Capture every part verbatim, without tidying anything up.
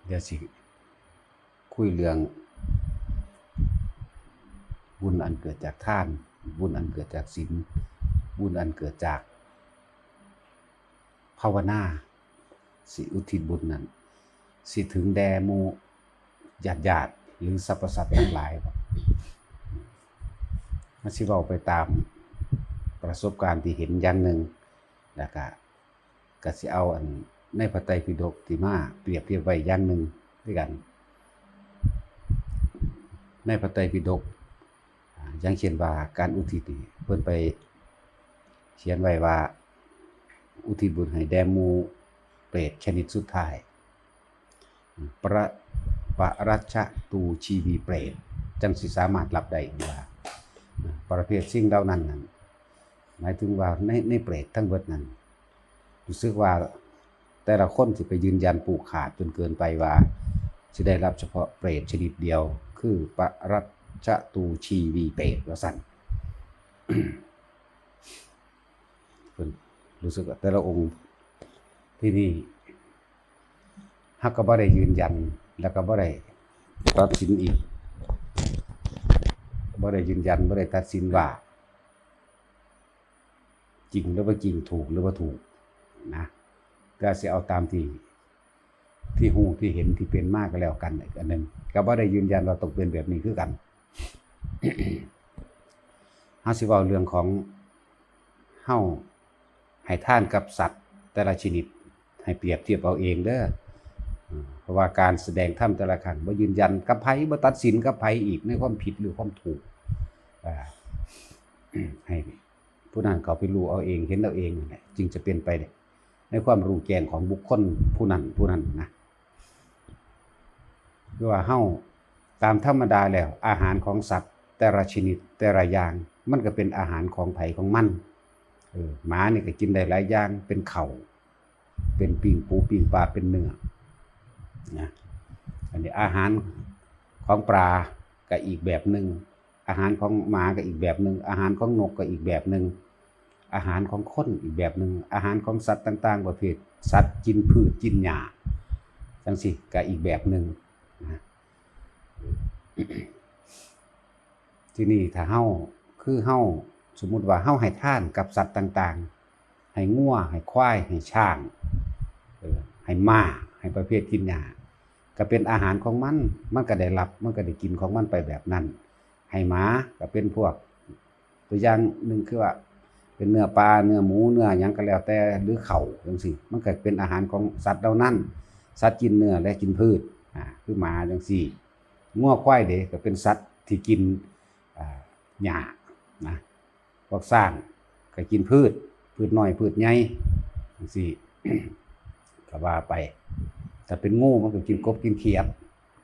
เดี๋ยวสิคุยเรื่องบุญอันเกิดจากทาน บุญอันเกิดจากศีล บุญอันเกิดจากภาวนา สิอุทิศบุญนั้น สิถึงแด่หมู่ญาติๆ หรือสรรพสัตว์ทั้งหลายบ่ มันสิเว้าไปตามประสบการณ์ที่เห็นอย่างหนึ่ง แล้วก็ ก็สิเอาอันในพระไตรปิฎกที่มาเปรียบเทียบไว้อย่างหนึ่งด้วยกัน ในพระไตรปิฎก อ่า อย่างเช่นว่าการอุทิศนี่ เพิ่นไปเขียนไว้ว่า อุทิศบุญให้แด่หมู่เปรตชนิดสุดท้าย ประ ปรัชชะตูชีวีเปรต จั่งสิสามารถรับได้ว่า ประเภทสิ่งเหล่านั้นนั้น หมายถึงว่าใน ในเปรตทั้งเบิดนั้น รู้สึกว่าแต่ละคนสิไปยืนยันผูกขาดจนเกินไปว่า สิได้รับเฉพาะเปรตชนิดเดียว คือปรัชชะตูชีวีเปรต ว่าซั่น เพิ่นรู้สึกว่าแต่ละองค์ที่นี่ เฮาก็บ่ได้ยืนยัน แล้วก็บ่ได้ตัดสินอีก บ่ได้ยืนยัน บ่ได้ตัดสินว่า จริงหรือบ่จริง ถูกหรือบ่ถูกนะ ก็สิเอาตามที่ ที่ฮู้ที่เห็นที่เป็นมาก็แล้วกัน อันหนึ่งก็บ่ได้ยืนยันว่าต้องเป็นแบบนี้คือกัน เฮาสิเว้าเรื่องของเฮาให้ทานกับสัตว์แต่ละชนิด ให้เปรียบเทียบเอาเองเด้อ อืม เพราะว่าการแสดงธรรมแต่ละครั้งบ่ยืนยันกับไผ บ่ตัดสินกับไผอีกในความผิดหรือความถูก อ่า ให้ผู้นั้นเขาไปรู้เอาเอง เห็นเอาเองนั่นแหละ จึงจะเป็นไปในความรู้แจ้งของบุคคลผู้นั้นผู้นั้นนะ คือว่าเฮาตามธรรมดาแล้ว อาหารของสัตว์แต่ละชนิดแต่ละอย่าง มันก็เป็นอาหารของไผของมัน เออ หมานี่ก็กินได้หลายอย่าง เป็นข้าว เป็นปิ้งปูปิ้งปลา เป็นเนื้อนะ อันนี้อาหารของปลาก็อีกแบบหนึ่ง อาหารของหมาก็อีกแบบหนึ่ง อาหารของนกก็อีกแบบหนึ่ง อาหารของคนอีกแบบหนึ่ง อาหารของสัตว์ต่างๆ ประเภท สัตว์กินพืชกินหญ้า จั่งซี้ก็อีกแบบหนึ่งนะ ทีนี้ถ้าเฮา คือเฮา สมมุติว่าเฮาให้ทานกับสัตว์ต่างๆ ให้งัว ให้ควาย ให้ช้าง เออ ให้ม้า ให้ประเภทกินหญ้า ก็เป็นอาหารของมัน มันก็ได้รับ มันก็ได้กินของมันไปแบบนั้น ให้หมาก็เป็นพวก ตัวอย่างหนึ่งคือว่า เป็นเนื้อปลา เนื้อหมู เนื้อหยังก็แล้วแต่ หรือข้าวจั่งซี้ มันก็เป็นอาหารของสัตว์เหล่านั้น สัตว์กินเนื้อและกินพืช อ่า คือหมาจั่งซี้ งัวควายเด้ก็เป็นสัตว์ที่กิน อ่า หญ้านะ พวกช้างก็กินพืช พืชน้อย พืชใหญ่จั่งซี้ ก็ว่าไป ถ้าเป็นงูมันก็กินกบกินเขียด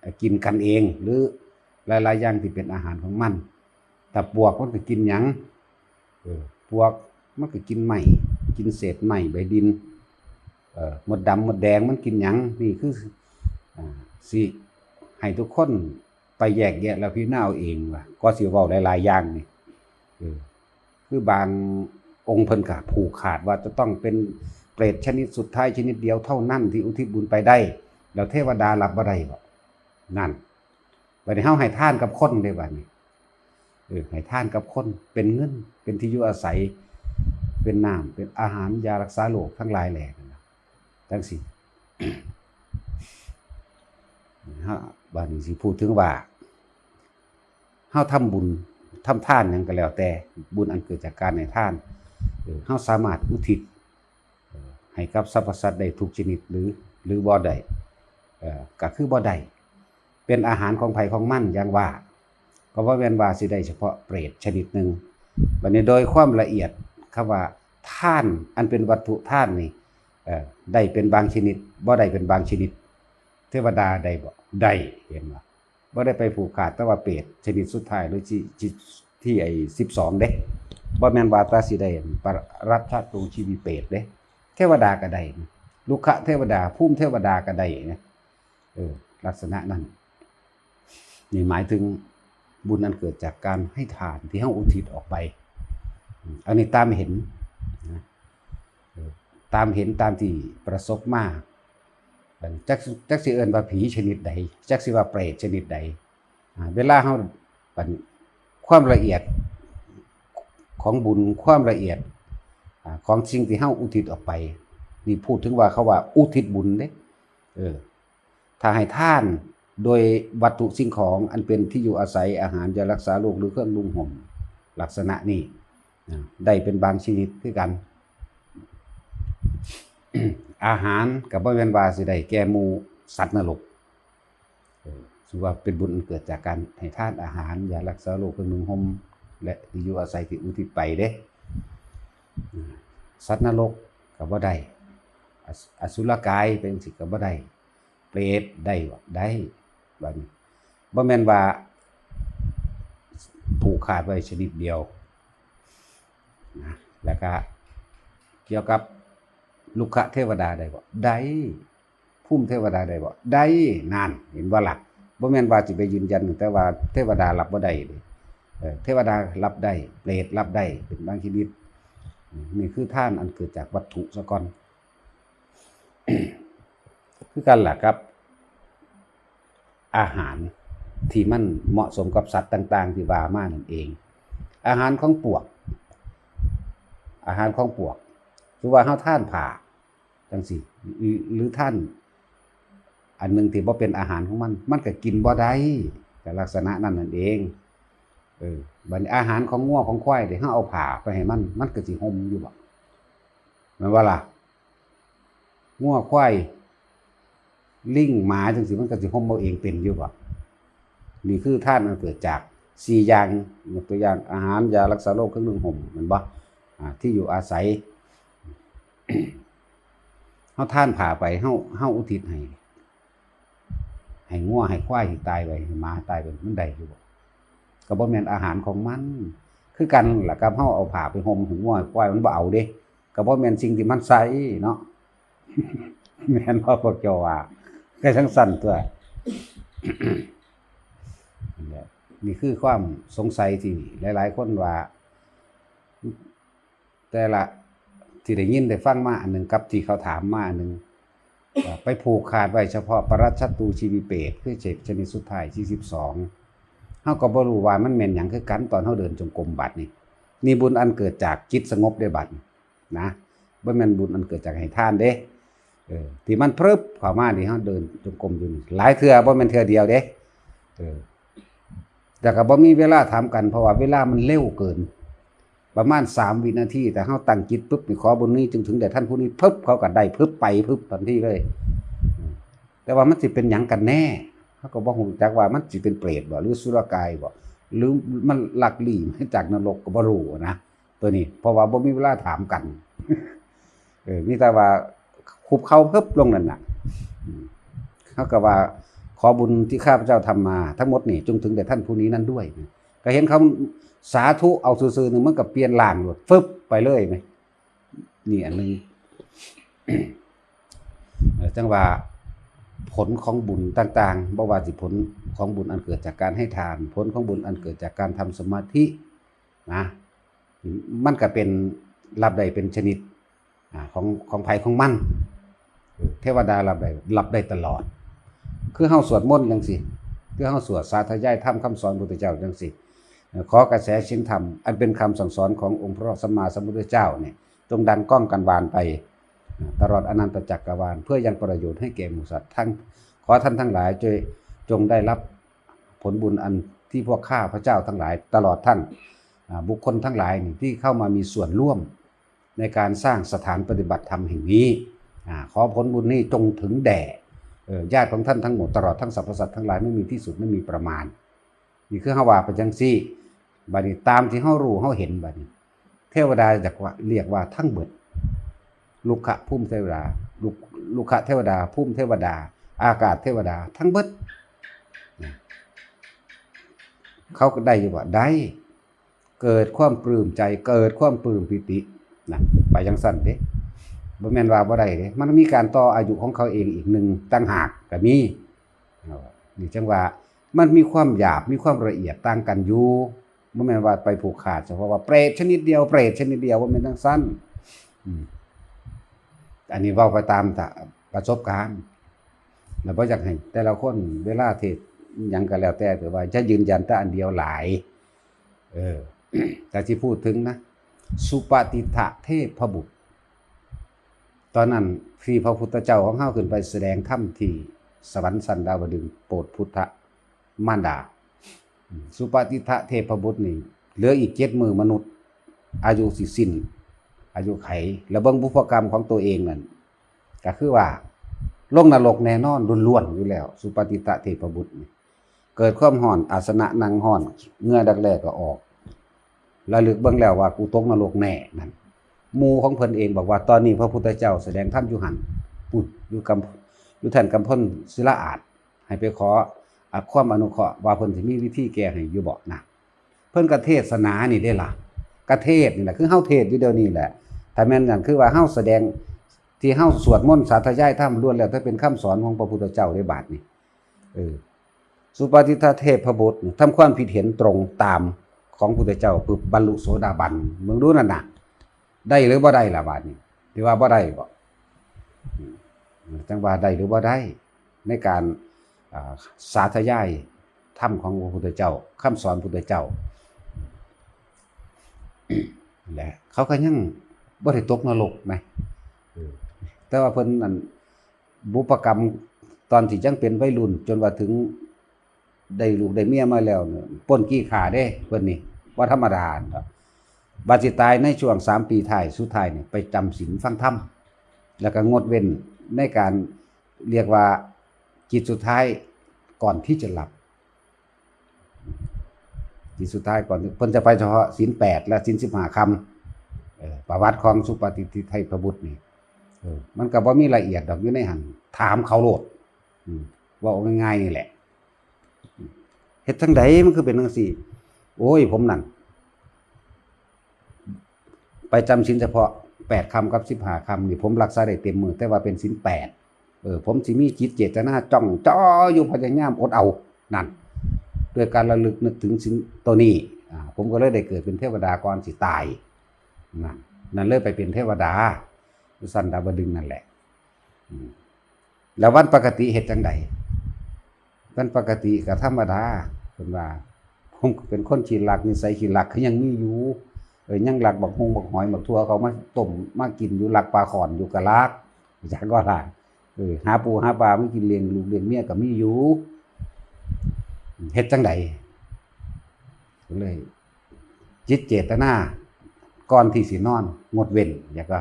ก็กินกันเอง หรือหลายๆอย่างที่เป็นอาหารของมัน ถ้าปวกมันก็กินหยัง เออ ปวกมันก็กินไม้ กินเศษไม้ใบดิน เออ มดดำมดแดงมันกินหยัง นี่คือ อ่า สิให้ทุกคนไปแยกแยะแล้วพิจารณาเอาเองว่า ก็สิเว้าหลายๆอย่างนี่ เออ คือบางองค์เพิ่นก็ผูกขาดว่าจะต้องเป็นเปรตชนิดสุดท้ายชนิดเดียวเท่านั้นที่อุทิศบุญไปได้ แล้วเทวดารับบ่ได้บ่ นั่น บัดนี้เฮาให้ทานกับคนเด้บัดนี้ เออ ให้ทานกับคน เป็นเงิน เป็นที่อยู่อาศัย เป็นน้ำ เป็นอาหาร ยารักษาโรคทั้งหลายแหล่นั่นน่ะ จั่งซี้ ฮะ บัดนี้สิพูดถึงว่า เฮาทำบุญ ทำทานหยังก็แล้วแต่ บุญอันเกิดจากการให้ทาน เออ เฮาสามารถอุทิศ เอ่อ ให้กับสรรพสัตว์ได้ทุกชนิดหรือ หรือบ่ได้ เอ่อ ก็คือบ่ได้ เป็นอาหารของไผของมัน อย่างว่า ก็บ่แม่นว่าสิได้เฉพาะเปรตชนิดหนึ่ง บัดนี้โดยความละเอียด คำว่าทาน อันเป็นวัตถุทานนี่ เอ่อ ได้เป็นบางชนิด บ่ได้เป็นบางชนิด เทวดาได้บ่ ได้ เห็นบ่ บ่ได้ไปผูกขาดแต่ว่าเปรตชนิดสุดท้ายหรือที่ ที่ ที่ไอ้สิบสองเด้ บ่แม่นว่าแต่สิได้ปรัชชะตูชีวีเปรตเด้ เทวดาก็ได้นะ รุกขเทวดา ภูมิเทวดาก็ได้นะ เออ ลักษณะนั้น นี่หมายถึงบุญอันเกิดจากการให้ทานที่เฮาอุทิศออกไป อืม อันนี้ตามเห็นนะ เออ ตามเห็นตามที่ประสบมา จักจักสิเอิ้นว่าผีชนิดใด จักสิว่าเปรตชนิดใด อ่า เวลาเฮา บัดนี้ ความละเอียดของบุญ ความละเอียด อ่า ของสิ่งที่เฮาอุทิศออกไป นี่พูดถึงว่าเขาว่าอุทิศบุญเด้ เออ ถ้าให้ทานโดยวัตถุสิ่งของอันเป็นที่อยู่อาศัย อาหาร ยารักษาโรค หรือเครื่องนุ่งห่ม ลักษณะนี้ อ่า ได้เป็นบางชนิดคือกัน อาหารก็บ่แม่นว่าสิได้แก่หมู่สัตว์นรก เออ ถือว่าเป็นบุญอันเกิดจากการให้ทานอาหาร ยารักษาโรค เครื่องนุ่งห่ม และที่อยู่อาศัยที่อุทิศไปเด้ อ่า สัตว์นรกก็บ่ได้ อสุ- อสุรกายเป็นจั่งซี้ก็บ่ได้ เปรตได้บ่ ได้ บัดนี้ บ่แม่นว่าผูกขาดไว้ชนิดเดียวนะ แล้วก็เกี่ยวกับรุกขเทวดาได้บ่ ได้ ภูมิเทวดาได้บ่ ได้ นั่น เห็นบ่ล่ะ บ่แม่นว่าสิไปยืนยัน แต่ว่าเทวดารับบ่ได้เด้ เออ เทวดารับได้ เปรตรับได้ เป็นบางชนิด นี่คือทานอันเกิดจากวัตถุซะก่อน คือกันล่ะครับ อาหารที่มันเหมาะสมกับสัตว์ต่างๆ ที่ว่ามานั่นเอง อาหารของปวก อาหารของปวก คือว่าเฮาทานผ้าจั่งซี้ หรือ หรือทานอันหนึ่งที่บ่เป็นอาหารของมัน มันก็กินบ่ได้ ก็ลักษณะนั้นนั่นเอง เออ บัดนี้อาหารของงัวของควายที่เฮาเอาผ้าไปให้มัน มันก็สิห่มอยู่บ่ แม่นบ่ล่ะ งัวควาย ลิงหมาจั่งซี้ มันก็สิห่มเอาเองเป็นอยู่บ่ นี่คือทานอันเกิดจากสี่อย่าง ยกตัวอย่าง อาหาร ยารักษาโรค เครื่องนุ่งห่ม แม่นบ่ อ่า ที่อยู่อาศัย เฮาทานผ้าไป เฮา เฮาอุทิศให้ ให้งัวให้ควายที่ตายไป ให้หมาตายไป มันได้อยู่บ่ ก็บ่แม่นอาหารของมัน คือกันล่ะกับเฮาเอาผ้าไปห่มให้งัวให้ควาย มันบ่เอาเด้ ก็บ่แม่นสิ่งที่มันใส่เนาะ แม่นบ่พวกเจ้าว่า ก็จั่งซั้นตั่ว นั่นแหละ นี่คือความสงสัยที่หลายๆ คนว่า แต่ละที่ได้ยินได้ฟังมาอันหนึ่งกับที่เขาถามมาอันหนึ่ง ว่าไปผูกขาดไว้เฉพาะปรัชชตูชีวิเปต คือเจ็ดชนิดสุดท้าย สี่สิบสอง เฮาก็บ่รู้ว่ามันแม่นหยังคือกัน ตอนเฮาเดินจงกรมบัดนี้ นี่บุญอันเกิดจากจิตสงบเด้บัดนี้นะ บ่แม่นบุญอันเกิดจากให้ทานเด้ เออ ที่มันพรึบเข้ามานี่ เฮาเดินจงกรมอยู่นี่ หลายเทื่อ บ่แม่นเทื่อเดียวเด้ เออ แต่ก็บ่มีเวลาถามกัน เพราะว่าเวลามันเร็วเกิน ประมาณสามวินาที แต่เฮาตั้งจิตปุ๊บนี่ ขอบุญนี้จงถึงแด่ท่านผู้นี้ปุ๊บ เขาก็ได้ปุ๊บ ไปปุ๊บทันทีเลย แต่ว่ามันสิเป็นหยังกันแน่ เฮาก็บ่ฮู้จักว่ามันสิเป็นเปรตบ่ หรือสุรกายบ่ หรือมันลักลี้มาจากนรกก็บ่รู้นะ ตัวนี้ เพราะว่าบ่มีเวลาถามกัน เออ มีแต่ว่าคุบเข่าปุ๊บลงนั่นน่ะ อืม เขาก็ว่า ขอบุญที่ข้าพเจ้าทำมาทั้งหมดนี่ จงถึงแด่ท่านผู้นี้นั่นด้วย ก็เห็นเขาสาธุเอาซื่อๆหนึ่ง มันก็เปลี่ยนร่างโลด ฟึบไปเลยไหม นี่อันหนึ่ง เอ่อ จั่งว่าผลของบุญต่างๆ บ่ว่าสิผลของบุญอันเกิดจากการให้ทาน ผลของบุญอันเกิดจากการทำสมาธินะ มันก็เป็น รับได้เป็นชนิด อ่า ของ ของไผของมัน เทวดารับได้ รับได้ตลอด คือเฮาสวดมนต์จั่งซี้ คือเฮาสวดสาธยายธรรมคำสอนพระพุทธเจ้าจั่งซี้ เอ่อ ขอกระแสเสียงธรรมอันเป็นคำสั่งสอนขององค์พระสัมมาสัมพุทธเจ้าเนี่ย จงดังก้องกังวานไป อ่า ตลอดอนันตจักรวาล เพื่อยังประโยชน์ให้แก่หมู่สัตว์ทั้ง ขอท่านทั้งหลายจง จงได้รับผลบุญอันที่พวกข้าพเจ้าทั้งหลาย ตลอดทั้ง อ่า บุคคลทั้งหลายนี่ที่เข้ามามีส่วนร่วมในการสร้างสถานปฏิบัติธรรมแห่งนี้ อ่า ขอผลบุญนี้จงถึงแด่ เอ่อ ญาติของท่านทั้งหมด ตลอดทั้งสรรพสัตว์ทั้งหลาย ไม่มีที่สุด ไม่มีประมาณ นี่คือเฮาว่าไปจั่งซี้ บัดนี้ตามที่เฮารู้เฮาเห็นบัดนี้ เทวดาจักว่า เรียกว่าทั้งเบิด รุกขภูมิเทวดา รุก- รุกขเทวดา ภูมิเทวดา อากาศเทวดา ทั้งเบิด เขาก็ได้อยู่บ่ ได้ เกิดความปลื้มใจ เกิดความปลื้มปีตินะ ไปจั่งซั้นเด้ บ่แม่นว่าบ่ได้เด้ มันมีการต่ออายุของเขาเองอีกหนึ่งต่างหากก็มี เออ นี่จั่งว่ามันมีความหยาบ มีความละเอียดต่างกันอยู่ บ่แม่นว่าไปผูกขาดเฉพาะว่าเปรตชนิดเดียว เปรตชนิดเดียว บ่แม่นจั่งซั้น อืม อันนี้เว้าไปตามประสบการณ์ แล้วบ่อยากให้แต่ละคนเวลาเทศน์หยังก็แล้วแต่ แต่ว่าจะยืนยันแต่อันเดียวหลาย เออ แต่ที่พูดถึงนะ สุปฏิฏฐเทพบุตร ตอนนั้นที่พระพุทธเจ้าของเฮาขึ้นไปแสดงธรรมที่สวรรค์ชั้นดาวดึงส์โปรดพุทธมารดา สุปฏิฏฐเทพบุตรนี่ เหลืออีกเจ็ดมื้อมนุษย์ อายุสิสิ้น อายุไข แล้วเบิ่งบุพกรรมของตัวเองนั่น ก็คือว่าลงนรกแน่นอนล้วนๆอยู่แล้ว สุปฏิฏฐเทพบุตรนี่ เกิดความฮ้อน อาสนะนั่งฮ้อน เหงื่อดักแด้ก็ออก ระลึกเบิ่งแล้วว่ากูตกนรกแน่นั่น หมู่ของเพิ่นเองบอกว่าตอนนี้พระพุทธเจ้าแสดงธรรมอยู่หั่น ปุ้น อยู่กำ อยู่แท่นกำพลศิลาอาสน์ ให้ไปขอ อ่ะ ความอนุเคราะห์ว่าเพิ่นสิมีวิธีแก้ให้อยู่บ่นะ เพิ่นก็เทศนานี่เด้ล่ะ ก็เทศน์นี่แหละ คือเฮาเทศน์อยู่เดี๋ยวนี้แหละ ถ้าแม่นนั่นคือว่าเฮาแสดง ที่เฮาสวดมนต์สาธยายธรรมล้วนแล้วแต่เป็นคำสอนของพระพุทธเจ้าเด้บาดนี้ เออ สุปฏิฏฐเทพบุตรนี่ทำความคิดเห็นตรงตามของพุทธเจ้า ปึ๊บ บรรลุโสดาบัน มึงดูนั่นน่ะ ได้หรือบ่ได้ล่ะบาดนี้ ที่ว่าบ่ได้บ่ อืม จั่งว่าได้หรือบ่ได้ ในการ อ่า สาธยายธรรมของพระพุทธเจ้า คำสอนพุทธเจ้า และเขาก็ยังบ่ได้ตกนรกนะ เออ แต่ว่าเพิ่นนั่น บุพกรรมตอนที่ยังเป็นวัยรุ่น จนว่าถึงได้ลูกได้เมียมาแล้วเนี่ย ป้นขี้ข้าเด้ เพิ่นนี่ บ่ธรรมดาดอก บัดสิตายในช่วงสามปีท้ายสุดท้ายนี่ ไปจำศีลฟังธรรม แล้วก็งดเว้นในการ เรียกว่าจิตสุดท้ายก่อนที่จะหลับ จิตสุดท้ายก่อน เพิ่นจะไปเฉพาะศีลแปดและศีลสิบห้าค่ำ เออ ประวัติของสุปฏิฏฐเทพบุตรนี่ เออ มันก็บ่มีละเอียดดอกอยู่ในหั่น ถามเขาโลด อืม เว้าง่ายๆนี่แหละ เฮ็ดจั่งใดมันคือเป็นจั่งซี้ โอ้ย ผมนั่น ไปจำศีลเฉพาะแปดค่ำกับสิบห้าค่ำนี่ ผมรักษาได้เต็มมื้อ แต่ว่าเป็นศีลแปด เออ ผมสิมีจิตเจตนาจ้องจ่ออยู่ พยายามอดเอา นั่น ด้วยการระลึกนึกถึงศีลตัวนี้ อ่า ผมก็เลยได้เกิดเป็นเทวดาก่อนสิตาย นั่น นั่นเลยไปเป็นเทวดา ชั้นดาวดึงส์นั่นแหละ อืม แล้ววันปกติเฮ็ดจั่งใด วันปกติก็ธรรมดา เพิ่นว่า ผมก็เป็นคนขี้ลัก นิสัยขี้ลักก็ยังมีอยู่ เออ ยังลักบักฮุ่งบักหอยบักถั่วเขามาต้มมากินอยู่ ลักปลาข่อนอยู่ก็ลัก จักว่าล่ะ เออ หาปูหาปลามากินเลี้ยงลูกเลี้ยงเมียก็มีอยู่ เฮ็ดจั่งใด ก็เลย จิตเจตนา ก่อนที่สินอน งดเว้น แล้วก็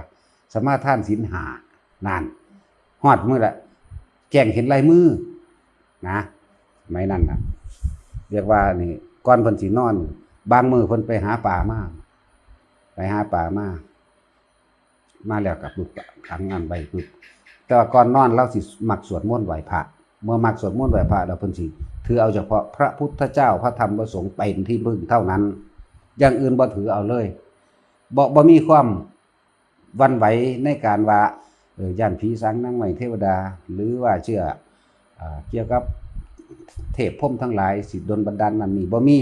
สมาทานศีลห้า นั่น ฮอดมื้อละ แจ้งเห็นลายมือ นะ สมัยนั้นน่ะ เรียกว่านี่ ก่อนเพิ่นสินอน บางมื้อเพิ่นไปหาปลามา ไปหาปลามา มาแล้วก็ปึ๊บ ขังน้ำไว้ปึ๊บ แต่ว่าก่อนนอนลาวสิมักสวดมนต์ไหว้พระ เมื่อมักสวดมนต์ไหว้พระแล้วเพิ่นสิถือเอาเฉพาะพระพุทธเจ้า พระธรรม พระสงฆ์เป็นที่พึ่งเท่านั้น อย่างอื่นบ่ถือเอาเลย บ่ บ่มีความหวั่นไหวในการว่า เออ ย้านผีสางนางไม้เทวดา หรือว่าเชื่อ อ่า เกี่ยวกับเทพพรหมทั้งหลายสิดลบันดาลนั่นนี่ บ่มี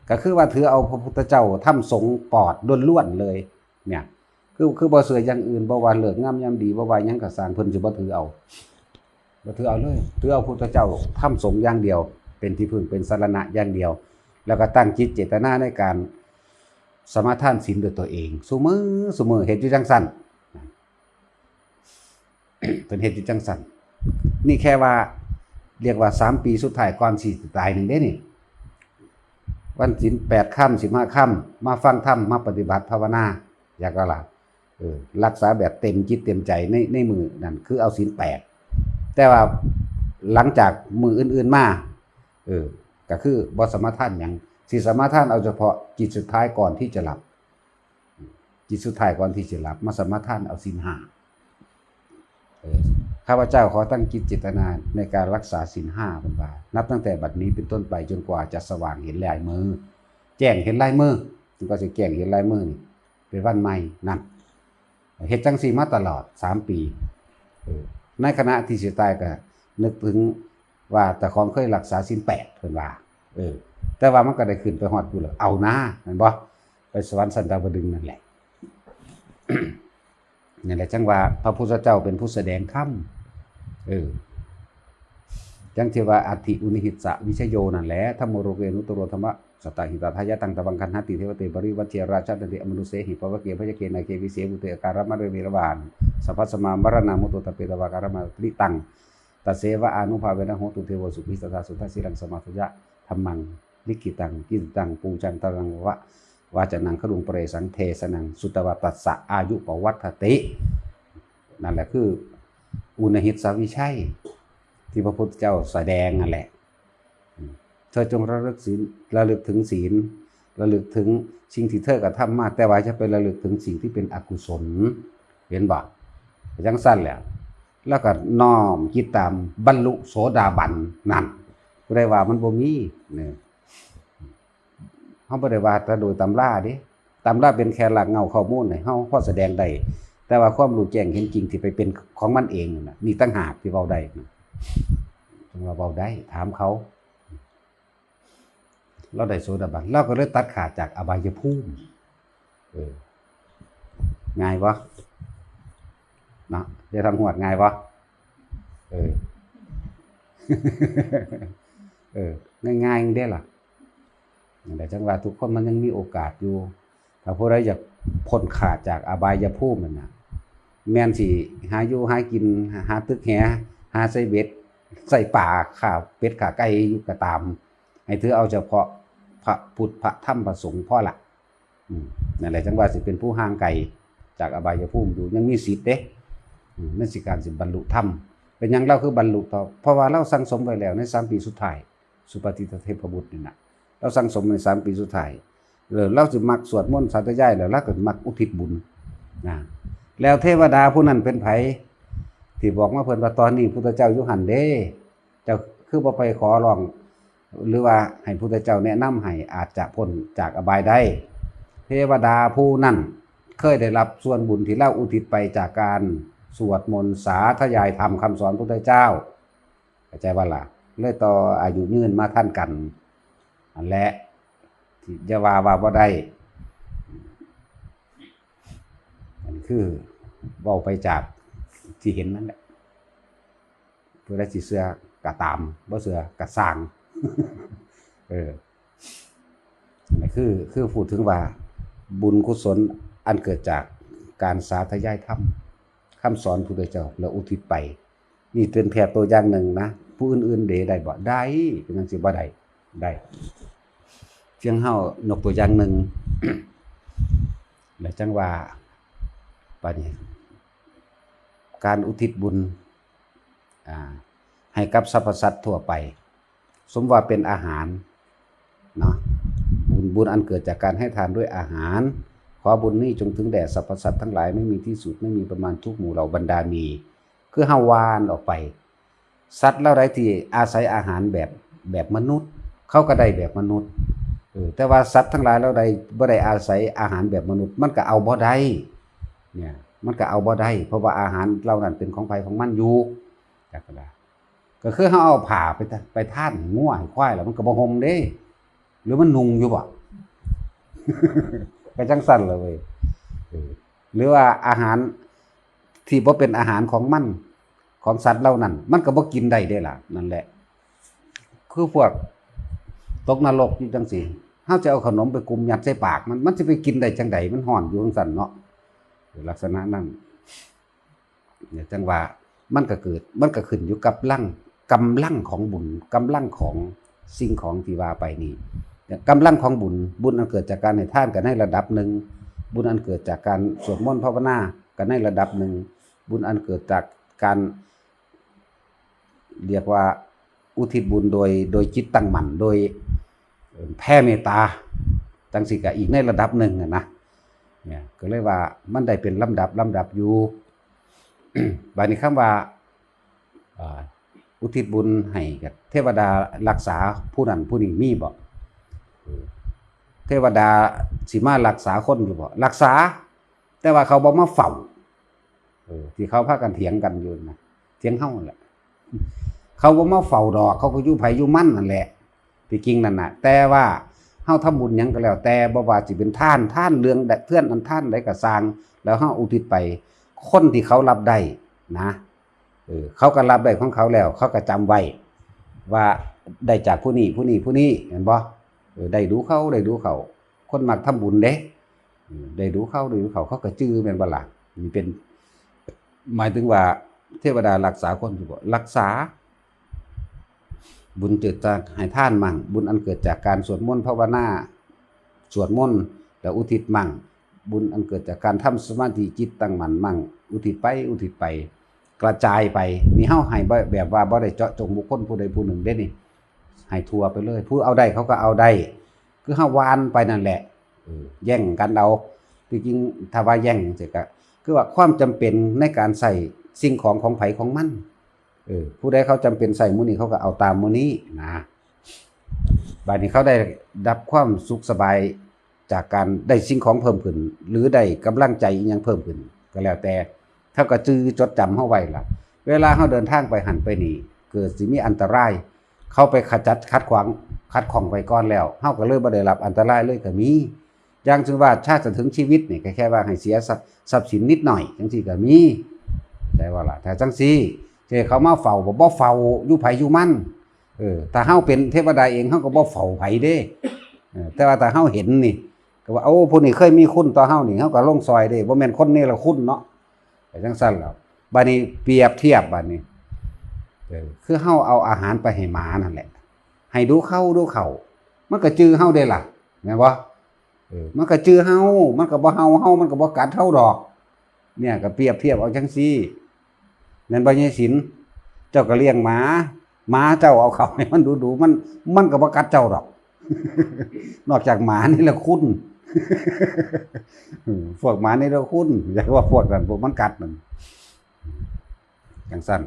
ก็คือว่าถือเอาพระพุทธเจ้า ธรรม สงฆ์ ปอดล้วนๆเลย เนี่ย คือ คือบ่เชื่ออย่างอื่น บ่ว่าฤกษ์งามยามดี บ่ว่าหยังก็ซ่าง เพิ่นสิบ่ถือเอา บ่ถือเอาเลย ถือเอาพุทธเจ้า ธรรม สงฆ์อย่างเดียว เป็นที่พึ่ง เป็นสรณะอย่างเดียว แล้วก็ตั้งจิตเจตนาในการสมาทานศีลด้วยตัวเอง ซุมื้อ ซุมื้อ เฮ็ดอยู่จั่งซั้น เพิ่นเฮ็ดอยู่จั่งซั้น นี่แค่ว่า เรียกว่าสามปีสุดท้ายก่อนสิตายหนึ่งเด้นี่ วันศีลแปดค่ำ สิบห้าค่ำ มาฟังธรรม มาปฏิบัติภาวนา อยากก็ล่ะ เออ รักษาแบบเต็มจิตเต็มใจใน ในมื้อนั้น คือเอาศีลแปด แต่ว่าหลังจากมื้ออื่นๆมา เออ ก็คือบ่สมาทานหยัง สิสมาทานเอาเฉพาะจิตสุดท้ายก่อนที่จะหลับ จิตสุดท้ายก่อนที่สิหลับ มาสมาทานเอาศีลห้า เออ ข้าพเจ้าขอตั้งจิตเจตนาในการรักษาศีลห้า เพิ่นว่า นับตั้งแต่บัดนี้เป็นต้นไปจนกว่าจะสว่างเห็นลายมือ แจ้งเห็นลายมือ ถึงก็สิแจ้งเห็นลายมือนี่ เป็นวันใหม่นั่น เฮ็ดจั่งซี่มาตลอดสามปี เออ ในขณะที่สิตายก็นึกถึงว่าเจ้าของเคยรักษาศีลแปด เพิ่นว่า เออ แต่ว่ามันก็ได้ขึ้นไปฮอดพุ้นแล้ว เอานะ แม่นบ่ ไปสวรรค์ชั้นดาวดึงส์นั่นแหละ นั่นแหละจั่งว่าพระพุทธเจ้าเป็นผู้แสดงธรรม เออ จั่งที่ว่า อัตถิอุนหิสสะวิชโย นั่นแหละ ธัมโมโลเกอนุตตโรธัมมะ สัตตาหิตาทายะ ตัง ตะวัง คันหาติ เทวะเต ปริวัชเช ราชา ทันติ อมนุสเสหิ ปะวะเก พยะเก นาเก วิเส วุเต อาการะมะเรเวรวาน สัพพะสมา มะระณา มุตโต ตะเป ตะวา การะมะริตัง ตัสเสวะ อานุภาเวนะ โหตุ เทโว สุขิ สัทธา สุทธา สีลัง สมาทายะ ธัมมัง ลิขิตัง กิตติตัง ปูจัง ตรัง วะ วาจานัง คลุง ปะเรสัง เทสนัง สุตวา ตัสสะ อายุ ปวัตถติ นั่นแหละคือ อุนหิสสะวิชัย ที่พระพุทธเจ้าแสดงนั่นแหละ เธอจงระลึกศีล ระลึกถึงศีล ระลึกถึงสิ่งที่เธอกระทำมา แต่ว่าอย่าไประลึกถึงสิ่งที่เป็นอกุศล เห็นบ่ จั่งซั่นแหละ แล้วก็น้อมจิตตาม บรรลุโสดาบัน นั่น ผู้ใดว่ามันบ่มีเนี่ย เฮาบ่ได้ว่าแต่โดยตำราเด้ ตำราเป็นแค่รากเหง้าข้อมูลให้เฮาพอแสดงได้ แต่ว่าความรู้แจ้งเห็นจริงที่ไปเป็นของมันเองนั่นน่ะ นี่ต่างหากที่เว้าได้นะ จั่งว่าเว้าได้ ถามเขา เราได้โสดาบัน เราก็เลยตัดขาดจากอบายภูมิ เออ ง่ายบ่ เนาะ ได้ทำหวดง่ายบ่ เออ เออ ง่ายๆเด้ล่ะ นั่นแหละ จั่งว่าทุกคนมันยังมีโอกาสอยู่ ถ้าผู้ใดอยากพ้นขาดจากอบายภูมินั่นน่ะ แม่นสิหาอยู่หากิน หาตึกแห หาใส่เบ็ด ใส่ปลา ฆ่าเป็ดฆ่าไก่อยู่ก็ตาม ให้ถือเอาเฉพาะพระพุทธ พระธรรม พระสงฆ์พอละ อืม นั่นแหละ จั่งว่าสิเป็นผู้ห่างไกลจากอบายภูมิอยู่ ยังมีสิทธิ์เด้ อืม นั่นสิการสิบรรลุธรรม เป็นหยังเราคือบรรลุต่อ เพราะว่าเราสั่งสมไว้แล้วในสามปีสุดท้าย สุปฏิทเทพบุตรนี่น่ะ เราสั่งสมในสามปีสุดท้าย เออ เราสิมักสวดมนต์สาธยายแล้ว เราก็มักอุทิศบุญนะ แล้วเทวดาผู้นั้นเป็นไผ ที่บอกมาเพิ่นว่าตอนนี้พุทธเจ้าอยู่หั่นเด้ เจ้าคือบ่ไปขอร้อง หรือว่าให้พุทธเจ้าแนะนำให้อาจจะพ้นจากอบายได้ เทวดาผู้นั้นเคยได้รับส่วนบุญที่เราอุทิศไปจากการสวดมนต์สาธยายธรรมคำสอนพุทธเจ้า เข้าใจบ่ล่ะ เลยต่ออายุยืนมาทันกัน อันแหละ ที่อย่าว่าว่าบ่ได้ อันคือเว้าไปจากที่เห็นนั่นแหละ ผู้ใดสิเชื่อก็ตาม บ่เชื่อก็ซ่าง เออ นั่นคือ คือพูดถึงว่าบุญกุศลอันเกิดจากการสาธยายธรรม คำสอนพุทธเจ้า แล้วอุทิศไป นี่เป็นแค่ตัวอย่างหนึ่งนะ ผู้อื่นๆเด้ได้บ่ ได้ เป็นจั่งซี้บ่ได้ ได้ เพียงเฮายกตัวอย่างหนึ่ง แล้วจั่งว่า บัดนี้ การอุทิศบุญ อ่า ให้กับสรรพสัตว์ทั่วไป สมว่าเป็นอาหาร เนาะ บุญ บุญอันเกิดจากการให้ทานด้วยอาหาร ขอบุญนี้จงถึงแด่สรรพสัตว์ทั้งหลาย ไม่มีที่สุด ไม่มีประมาณ ทุกหมู่เหล่าบรรดามี คือเฮาหว่านออกไป สัตว์เหล่าใดที่อาศัยอาหารแบบ แบบมนุษย์ เขาก็ได้แบบมนุษย์ เออ แต่ว่าสัตว์ทั้งหลายเหล่าใดบ่ได้อาศัยอาหารแบบมนุษย์ มันก็เอาบ่ได้ เนี่ย มันก็เอาบ่ได้ เพราะว่าอาหารเหล่านั้นเป็นของไผของมันอยู่ จักก็ได้ ก็คือเฮาเอาผ้าไปทะ- ไปทานให้งัวให้ควายแล้วมันก็บ่ห่มเด้ หรือมันนุ่งอยู่บ่ ก็จั่งซั่นล่ะเว้ย เออ หรือว่าอาหารที่บ่เป็นอาหารของมัน ของสัตว์เหล่านั้น มันก็บ่กินได้เด้ล่ะ นั่นแหละ คือพวกตกนรกอยู่จั่งซี้ เฮาจะเอาขนมไปกุมยัดใส่ปากมัน มันสิไปกินได้จั่งใด มันฮ้อนอยู่จั่งซั่นเนาะ ลักษณะนั้น เนี่ย จั่งว่ามันก็เกิด มันก็ขึ้นอยู่กับลัง กำลังของบุญ กำลังของสิ่งของที่ว่าไปนี่ กำลังของบุญ บุญอันเกิดจากการให้ทานก็ในระดับหนึ่ง บุญอันเกิดจากการสวดมนต์ภาวนาก็ในระดับหนึ่ง บุญอันเกิดจากการ เรียกว่าอุทิศบุญโดย โดยจิตตั้งมั่น โดย เอ่อ แผ่เมตตา จั่งซี้ก็อีกในระดับหนึ่งอะนะ เนี่ย ก็เลยว่ามันได้เป็นลำดับ ลำดับอยู่ บัดนี้คำว่า อ่า อุทิศบุญให้กับเทวดารักษาผู้นั้นผู้นี้มีบ่ เออ เทวดาสิมารักษาคนอยู่บ่ รักษา แต่ว่าเขาบ่มาเฝ้า เออ ที่เขาพากันเถียงกันอยู่นะ เถียงเฮานั่นแหละ เขาบ่มาเฝ้าดอก เขาก็อยู่ไผอยู่มันนั่นแหละ ที่จริงนั่นน่ะ แต่ว่าเฮาทำบุญหยังก็แล้วแต่ บ่ว่าสิเป็นทาน ทานเรื่องใด เทื่อนอันทานใดก็ซ่าง แล้วเฮาอุทิศไป คนที่เขารับได้นะ เออ เขาก็รับได้ของเขาแล้ว เขาก็จำไว้ ว่าได้จากผู้นี้ผู้นี้ผู้นี้ เห็นบ่? เออ ได้ดูเขา ได้ดูเขา คนมักทำบุญเด้ เออ ได้ดูเขา ได้ดูเขา เขาก็จื่อ แม่นบ่ล่ะ? นี่เป็น หมายถึงว่าเทวดารักษาคนอยู่บ่ รักษา บุญเกิดจากให้ทานมั่ง บุญอันเกิดจากการสวดมนต์ภาวนา สวดมนต์แล้วอุทิศมั่ง บุญอันเกิดจากการทำสมาธิจิตตั้งมั่นมั่ง อุทิศไป อุทิศไป กระจายไป นี่เฮาให้บ่ แบบว่าบ่ได้เจาะจงบุคคลผู้ใดผู้หนึ่งเด้นี่ ให้ทั่วไปเลย ผู้เอาได้เขาก็เอาได้ คือเฮาหว่านไปนั่นแหละ เออ แย่งกันเอา ที่จริงถ้าว่าแย่งจั่งซี้ก็ คือว่าความจำเป็นในการใช้สิ่งของของไผของมัน เออ ผู้ใดเขาจำเป็นใช้มื้อนี้เขาก็เอาตามมื้อนี้นะ บัดนี้เขาได้รับความสุขสบายจากการได้สิ่งของเพิ่มขึ้น หรือได้กำลังใจอิหยังเพิ่มขึ้น ก็แล้วแต่ เขาก็จื่อจดจำเฮาไว้ล่ะ เวลาเฮาเดินทางไปหั้นไปนี่ เกิดสิมีอันตราย เขาไปขจัดขัดขวาง ขัดข้องไว้ก่อนแล้ว เฮาก็เลยบ่ได้รับอันตรายเลยก็มี อย่างเช่นว่าถ้าจะถึงชีวิตนี่ก็แค่ว่าให้เสียทรัพย์ ทรัพย์สินนิดหน่อยจั่งซี้ก็มี ใช่บ่ล่ะ? ถ้าจั่งซี้ สิให้เขามาเฝ้าบ่ บ่เฝ้า อยู่ไผอยู่มัน เออ ถ้าเฮาเป็นเทวดาเอง เฮาก็บ่เฝ้าไผเด้ เออ แต่ว่าถ้าเฮาเห็นนี่ ก็ว่า โอ้ ผู้นี้เคยมีคุณต่อเฮานี่ เฮาก็ลงซอยเด้ บ่แม่นคนเนรคุณเนาะ ไปจั่งซั่นแล้ว บัดนี้เปรียบเทียบบัดนี้ เออ คือเฮาเอาอาหารไปให้หมานั่นแหละ ให้ดูเขาดูเขา มันก็จื่อเฮาเด้ล่ะ แม่นบ่? เออ มันก็จื่อเฮา มันก็บ่เห่าเฮา มันก็บ่กัดเฮาดอก เนี่ย ก็เปรียบเทียบเอาจั่งซี้ แม่นบ่ ยายศิลป์? เจ้าก็เลี้ยงหมา หมาเจ้าเอาเข้าให้มันดูๆ มัน มันก็บ่กัดเจ้าดอก นอกจากหมาเนรคุณ เออ พวกหมาเนรคุณ อย่าว่าพวกนั้น พวกมันกัดนั่น จั่งซั่น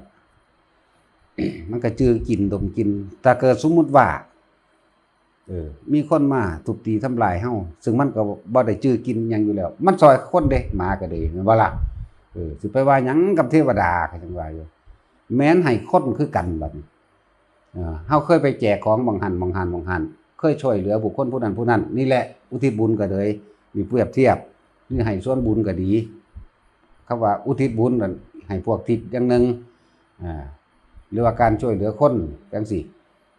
มันก็จื่อกินดมกิน ถ้าเกิดสมมุติว่า เออ มีคนมาทุบตีทำลายเฮา ซึ่งมันก็บ่ได้จื่อกินหยังอยู่แล้ว มันซ่อยคนเด้ หมาก็ดี แม่นบ่ล่ะ? เออ สิไปว่าหยังกับเทวดา ก็จั่งว่าอยู่ แม่นให้คนคือกันบัดนี้ เออ เฮาเคยไปแจกของหม่องหั้นหม่องหั้นหม่องหั้น เคยช่วยเหลือบุคคลผู้นั้นผู้นั้น นี่แหละ อุทิศบุญก็เลย มีเปรียบเทียบ นี่ให้ส่วนบุญก็ดี คำว่าอุทิศบุญนั่น ให้พวกทิพย์อย่างหนึ่ง อ่า หรือว่าการช่วยเหลือคนจั่งซี้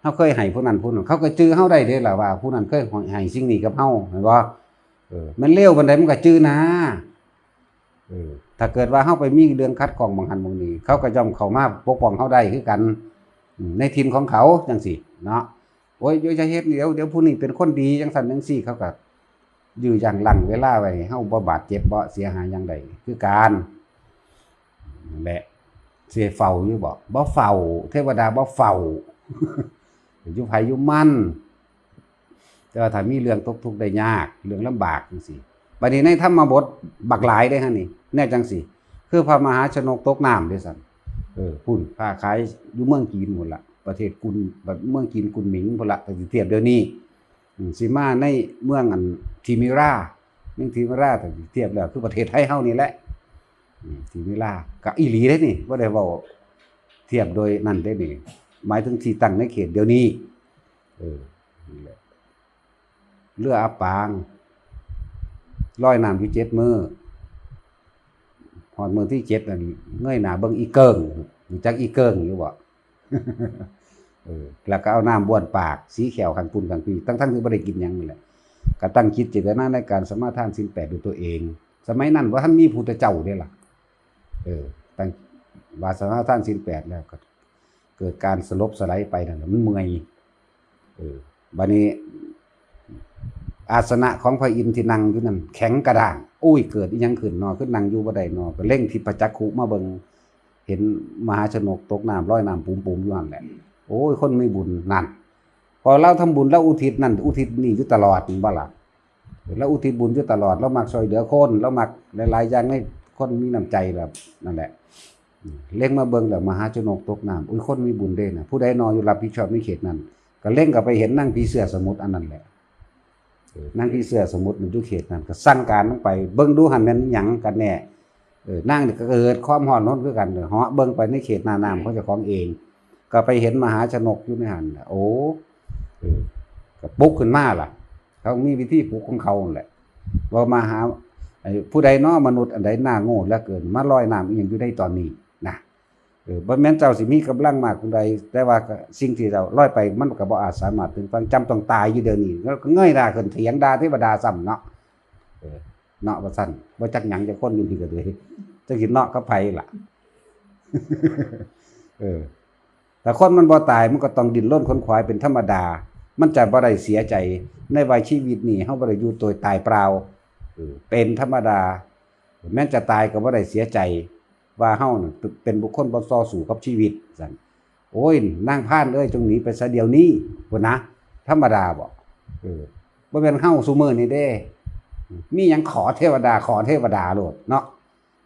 เฮาเคยให้ผู้นั้นผู้นั้น เขาก็จื่อเฮาได้เด้ล่ะว่าผู้นั้นเคยให้สิ่งนี้กับเฮา แม่นบ่? เออ มันเลวปานใดมันก็จื่อนะ เออ ถ้าเกิดว่าเฮาไปมีเรื่องขัดข้องหม่องหั้นหม่องนี้ เขาก็ย่อมเข้ามาปกป้องเฮาได้คือกัน อืม ในถิ่นของเขาจั่งซี้เนาะ โอ้ย อย่าเฮ็ด เดี๋ยว เดี๋ยวผู้นี้เป็นคนดีจั่งซั่นจั่งซี้ เขาก็ยื้อยั้งรั้งเวลาไว้ให้เฮาบ่บาดเจ็บบ่เสียหายหยังใดคือกัน นั่นแหละ สิเฝ้าอยู่บ่? บ่เฝ้า เทวดาบ่เฝ้า อยู่ไผอยู่มัน แต่ว่าถ้ามีเรื่องตกทุกข์ได้ยาก เรื่องลำบากจั่งซี้ บัดนี้ในธรรมบทบักหลายเด้หั่นนี่ แนวจั่งซี้ คือพระมหาชนกตกน้ำเด้ซั่น เออ พุ้น ค้าขายอยู่เมืองจีนพุ้นล่ะ ประเทศกุน เมืองจีนกุนหมิงพุ้นล่ะ ถ้าสิเทียบเดี๋ยวนี้ อืม สิมาในเมืองอันทิมิรา เมืองทิมิรา ถ้าสิเทียบแล้วคือประเทศไทยเฮานี่แหละ อืม ทิมิรา ก็อีหลีเด้นี่ บ่ได้เว้าเทียบโดยนั่นเด้นี่ หมายถึงที่ตั้งในเขตเดี๋ยวนี้ เออ นี่แหละ เรืออับปาง ลอยน้ำอยู่เจ็ดมื้อ ฮอดมื้อที่เจ็ดนั่น เงยหน้าเบิ่งอีเกิ่ง รู้จักอีเกิ่งอยู่บ่? เออ แล้วก็เอาน้ำบ้วนปาก สีแข้วข้างปุ้นข้างพี้ ทั้งๆที่บ่ได้กินหยังนี่แหละ ก็ตั้งจิตเจตนาในการสมาทานศีลแปดด้วยตัวเอง สมัยนั้นบ่ทันมีพุทธเจ้าเด้ล่ะ เออ ตั้งว่าสมาทานศีลแปดแล้วก็เกิดการสลบสลายไปนั่นแหละ มันเมื่อย เออ บัดนี้ อาสนะของพระอินทร์ที่นั่งอยู่นั่นแข็งกระด้าง โอ้ย เกิดอิหยังขึ้นน้อ คือนั่งอยู่บ่ได้น้อ ก็เล็งทิพจักขุมาเบิ่ง เห็นมหาชนกตกน้ำลอยน้ำปุ๋มๆอยู่หั่นแหละ โอ้ย คนมีบุญนั่น พอลาวทำบุญลาวอุทิศนั่น อุทิศนี่อยู่ตลอด แม่นบ่ล่ะ? ลาวอุทิศบุญอยู่ตลอด ลาวมักช่วยเหลือคน ลาวมักหลายๆอย่าง ในคนมีน้ำใจแบบนั่นแหละ เล็งมาเบิ่งแล้ว มหาชนกตกน้ำ อุ้ย คนมีบุญเด้นะ ผู้ใดน้ออยู่รับผิดชอบในเขตนั้น ก็เล็งเข้าไปเห็นนางผีเสื้อสมุทรอันนั้นแหละ เออ นางผีเสื้อสมุทรมันอยู่เขตนั้น ก็สั่งการลงไป เบิ่งดูหั่นแม่นหยังกันแน่ เออ นางนี่ก็เกิดความฮ้อนรนคือกัน เหาะเบิ่งไปในเขตหน้าน้ำของเจ้าของเอง ก็ไปเห็นมหาชนกอยู่ในหั่นน่ะ โอ้ เออ ก็ปลุกขึ้นมาล่ะ เขามีวิธีปลุกของเขานั่นแหละ ว่ามาหา ไอ้ผู้ใดน้อมนุษย์อันใดหน้าโง่เหลือเกิน มาลอยน้ำอีหยังอยู่ในตอนนี้นะ เออ บ่แม่นเจ้าสิมีกำลังมากปานใด แต่ว่าก็สิ่งที่เจ้าลอยไปมันก็บ่อาจสามารถถึงฝั่ง จำต้องตายอยู่เดี๋ยวนี้ แล้วก็เงยหน้าขึ้นเถียงด่าเทวดาซ้ำเนาะ เออ เนาะว่าซั่น บ่จักหยังจักคนอยู่นี่ก็เลย จักสิเนาะกับไผล่ะ เออ แต่คนมันบ่ตายมันก็ต้องดิ้นรนขวนขวายเป็นธรรมดา มันจะบ่ได้เสียใจในวัยชีวิตนี้ เฮาบ่ได้อยู่โดยตายเปล่า เออ เป็นธรรมดา แม้นจะตายก็บ่ได้เสียใจ ว่าเฮาน่ะเป็นบุคคลบ่ต่อสู้กับชีวิตซั่น โอ้ย นางพานเอ้ย จงหนีไปซะเดี๋ยวนี้ พุ้นนะ ธรรมดาบ่ เออ บ่แม่นเฮาซุมื้อนี้เด้ มีหยังขอเทวดา ขอเทวดาโลดเนาะ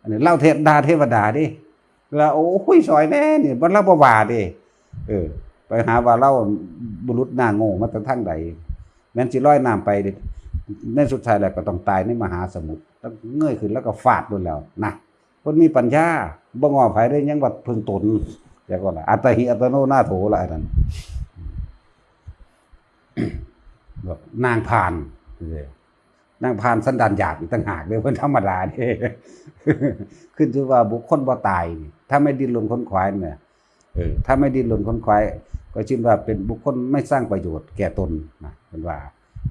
อันนี้ลาวเทศด่าเทวดาเด้ แล้ว โอ้ย ซอยแหน่นี่ บ่ ลาวบ่ว่าเด้ เออ ไปหาว่าลาวบุรุษหน้าโง่มาแต่ทางใด แม่นสิลอยน้ำไปเด้ ในสุดท้ายแล้วก็ต้องตายในมหาสมุทร แล้วเงยขึ้นแล้วก็ฟาดโลดแล้วนะ คนมีปัญญา บ่ง้อไผเด้ ยังว่าเพิ่งตน แล้วก็ล่ะ อัตตาหิอัตโนนาโถละอันนั้น แบบนางพาน เออ นางพานสันดานหยาบอีกต่างหากเด้ เพิ่นธรรมดาเด้ ขึ้นชื่อว่าบุคคลบ่ตายนี่ ถ้าไม่ดิ้นรนขวนขวายเนี่ย เออ ถ้าไม่ดิ้นรนขวนขวาย ก็ชื่อว่าเป็นบุคคลไม่สร้างประโยชน์แก่ตนนะ เพิ่นว่า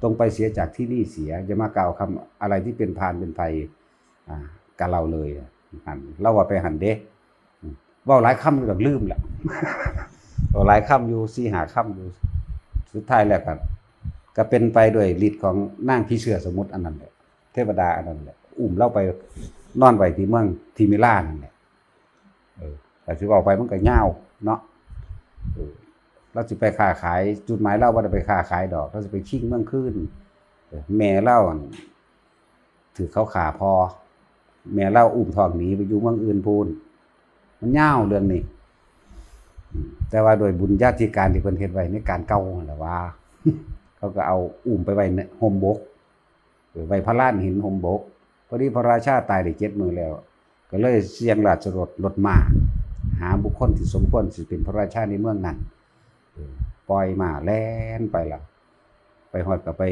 จงไปเสียจากที่นี่เสีย อย่ามากล่าวคำอะไรที่เป็นพาลเป็นภัย อ่า กับเราเลย หั่น ลาวว่าไปหั่นเด้ อืม เว้าหลายคำอยู่ดอก ลืมละ เว้าหลายคำอยู่ สี่ห้าคำอยู่ สุดท้ายแล้วก็ ก็เป็นไปด้วยฤทธิ์ของนางผีเสื้อสมุทรอันนั้นแหละ เทวดาอันนั้นแหละ อุ้มลาวไปนอนไว้ที่เมืองทิมิรานั่นแหละ เออ แต่สิเว้าไปมันก็ยาวเนาะ เออ ลาวสิไปค้าขาย จุดหมายลาวบ่ได้ไปค้าขายดอก ลาวสิไปชิงเมืองคืน เออ แม่ลาวหั่น ถืกเขาฆ่าพ่อ แม่ลาวอุ้มท้องหนีไปอยู่เมืองอื่นพู้น มันยาวเรื่องนี้ อืม แต่ว่าโดยบุญญาธิการที่เพิ่นเฮ็ดไว้ในการเก่าหั่นล่ะว่า เขาก็เอาอุ้มไปไว้ในฮ่มบก เออ ไว้พระลานหินฮ่มบก พอดีพระราชาตายได้เจ็ดมื้อแล้ว ก็เลยเสี่ยงราชรถ รถม้า หาบุคคลที่สมควรสิเป็นพระราชาในเมืองนั้น เออ ปล่อยม้าแล่นไปละ ไปฮอดก็ไป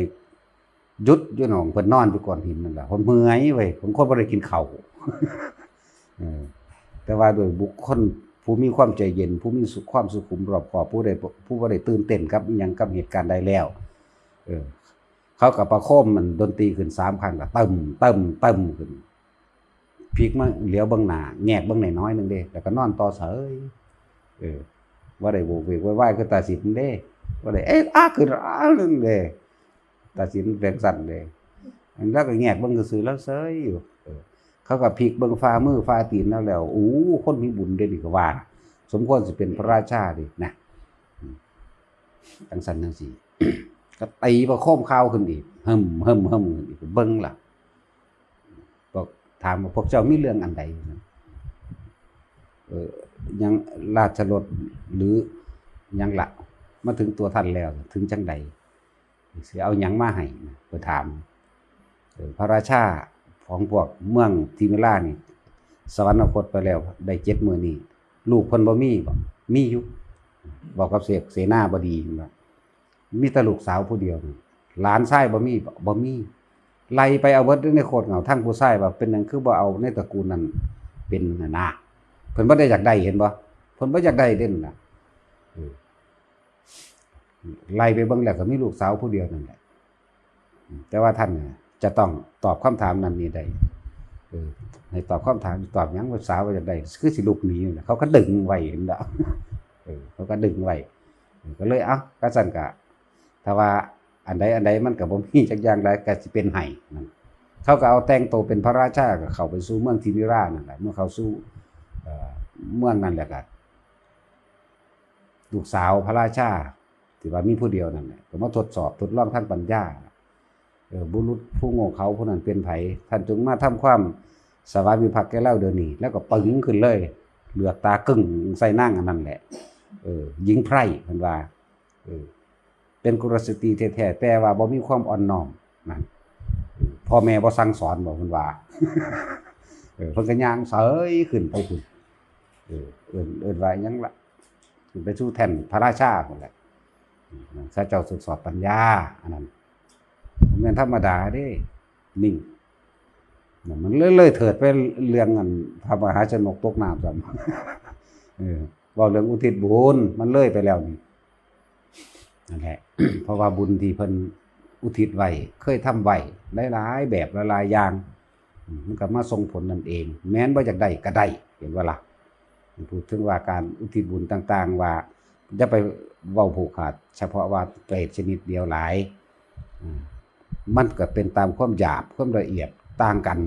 หยุดอยู่หม่องเพิ่นนอนอยู่ก้อนหินนั่นล่ะ เพิ่นเมื่อยเว้ย เพิ่นคนบ่ได้กินข้าว เออ แต่ว่าโดยบุคคลผู้มีความใจเย็น ผู้มีสุ ความสุขุมรอบคอบ ผู้ได้ ผู้บ่ได้ตื่นเต้นกับอิหยัง กับเหตุการณ์ใดแล้ว เออ เขาก็ประโคมมันดนตรีขึ้นสามครั้ง ก็ตึ้ม ตึ้ม ตึ้มขึ้น พลิกมาเหลียวเบิ่งหน้า แงกเบิ่งน้อยๆหนึ่งเด้ แล้วก็นอนต่อเสย เออ บ่ได้โวกเวกโวยวายคือตาสินเด้ บ่ได้ เอ๊ะ อ้า ขึ้น อ้า นั่นเด้ ตาสินเป็นสั่นเด้ แล้วก็แงกเบิ่งซื่อๆแล้วเสยอยู่ เออ เขาก็พลิกเบิ่งฝ่ามือฝ่าตีนแล้วแล้ว โอ้ คนมีบุญเด้นี่ก็ว่า สมควรสิเป็นพระราชาเด้นะ อืม จั่งซั่นจั่งซี้ ก็ตีประโคมข่าวขึ้นอีก หึ่ม หึ่ม หึ่มขึ้นอีก เบิ่งล่ะ บอก ถามว่าพวกเจ้ามีเรื่องอันใด เออ ยังราชรถหรือยังละ มาถึงตัวท่านแล้ว ถึงจั่งใด สิเอาหยังมาให้ เพิ่นถาม เออ พระราชาของพวกเมืองทิมิรานี่ สวรรคตไปแล้วได้เจ็ดมื้อนี้ ลูกเพิ่นบ่มีบ่ มีอยู่ บอกกับเสก เสนาบดีว่า มีแต่ลูกสาวผู้เดียวนี่ หลานชายบ่มีบ่ บ่มี ไล่ไปเอาเบิดในโคตรเหงา ทั้งผู้ชายว่าเป็นหยังคือบ่เอาในตระกูลนั้นเป็นหัวหน้า เพิ่นบ่ได้อยากได้ เห็นบ่ เพิ่นบ่อยากได้เด้นั่นน่ะ เออ ไล่ไปเบิ่งแล้วก็มีลูกสาวผู้เดียวนั่นแหละ แต่ว่าท่านน่ะจะต้องตอบคำถามนั้นนี่ได้ เออ ให้ตอบคำถาม ตอบหยัง ลูกสาวว่าอยากได้ คือสิลุกหนีอยู่น่ะ เขาก็ดึงไว้ เห็นบ่ เออ เขาก็ดึงไว้ เออ ก็เลย เอ้า ก็ซั่นก็ ถ้าว่าอันใดอันใดมันก็บ่มีจักอย่างใด ก็สิเป็นให้นั่น เขาก็เอาแต่งตัวเป็นพระราชา ก็เข้าไปสู่เมืองทิมิรานั่นแหละ เมื่อเข้าสู่ เอ่อ เมืองนั่นแหละก็ ลูกสาวพระราชา ที่ว่ามีผู้เดียวนั่นแหละ ก็มาทดสอบทดลองทางปัญญา เออ บุรุษผู้โง่เขลาผู้นั้นเป็นไผ ท่านจงมาทำความสวามิภักดิ์แก่ลาวเดี๋ยวนี้ แล้วก็ปึงขึ้นเลย เหลือกตากึ่งใส่นางอันนั้นแหละ เออ หญิงไพร่ เพิ่นว่า เออ เป็นกุลสตรีแท้ๆ แต่ว่าบ่มีความอ่อนน้อม นั่น เออ พ่อแม่บ่สั่งสอนบ่ เพิ่นว่า เออ เพิ่นก็ย่างเสยขึ้นไปพุ้น เออ เอิ้น เอิ้นว่าหยังล่ะ ขึ้นไปสู่แท่นพระราชาพุ้นแหละ อืม เขาเจ้าทดสอบปัญญา อันนั้น บ่แม่นธรรมดาเด้ นิ่ง มันเลย เลยเถิดไปเรื่องอันพระมหาชนกตกน้ำซ้ำ เออ เว้าเรื่องอุทิศบุญมันเลยไปแล้วนี่ นั่นแหละ เพราะว่าบุญที่เพิ่นอุทิศไว้ เคยทำไว้หลายๆแบบหลายๆอย่าง อืม มันก็มาส่งผลนั่นเอง แม้นบ่อยากได้ก็ได้ เห็นบ่ล่ะ พูดถึงว่าการอุทิศบุญต่างๆ ว่าอย่าไปเว้าผูกขาด เฉพาะว่าเปรตชนิดเดียวหลาย อืม มันก็เป็นตามความหยาบ ความละเอียดต่างกัน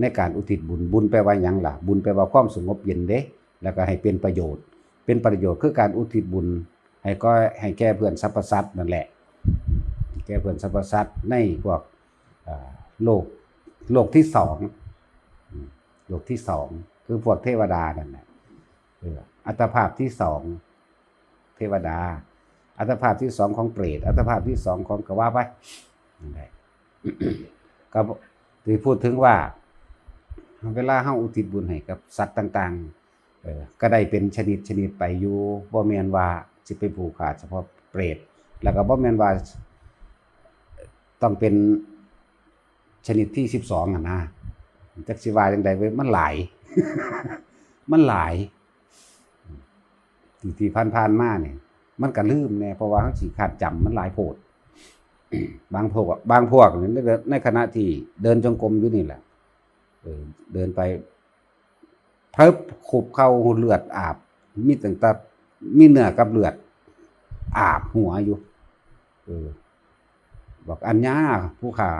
ในการอุทิศบุญ บุญแปลว่าหยังล่ะ บุญแปลว่าความสงบเย็นเด้ แล้วก็ให้เป็นประโยชน์ เป็นประโยชน์คือการอุทิศบุญ ให้ก็ให้แก่เพื่อนสรรพสัตว์นั่นแหละ แก่เพื่อนสรรพสัตว์ในพวก อ่า โลก โลกที่สอง อืม โลกที่สอง คือพวกเทวดานั่นแหละ เออ อัตภาพที่สอง เทวดา อัตภาพที่สองของเปรต อัตภาพที่สองของ ก็ว่าไป นั่นแหละ ก็ที่พูดถึงว่า เวลาเฮาอุทิศบุญให้กับสัตว์ต่างๆ เออ ก็ได้เป็นชนิดชนิดไปอยู่ บ่แม่นว่าสิไปผูกขาดเฉพาะเปรต แล้วก็บ่แม่นว่าต้องเป็นชนิดที่สิบสองหั่นนะ จักสิว่าจั่งใดเว้ย มันหลาย มันหลาย ที่ ที่ผ่านๆมาเนี่ย มันก็ลืมแน่ เพราะว่าเฮาขี้คร้านจำ มันหลายโพด บางพวก บางพวกเนี่ย ใน ในขณะที่เดินจงกรมอยู่นี่แหละ เออ เดินไป เพิบ คุบเข่า เลือดอาบ มีตั้งแต่ มีเนื้อกับเลือด อาบหัวอยู่ เออ บอก "อัญญา ผู้ข้า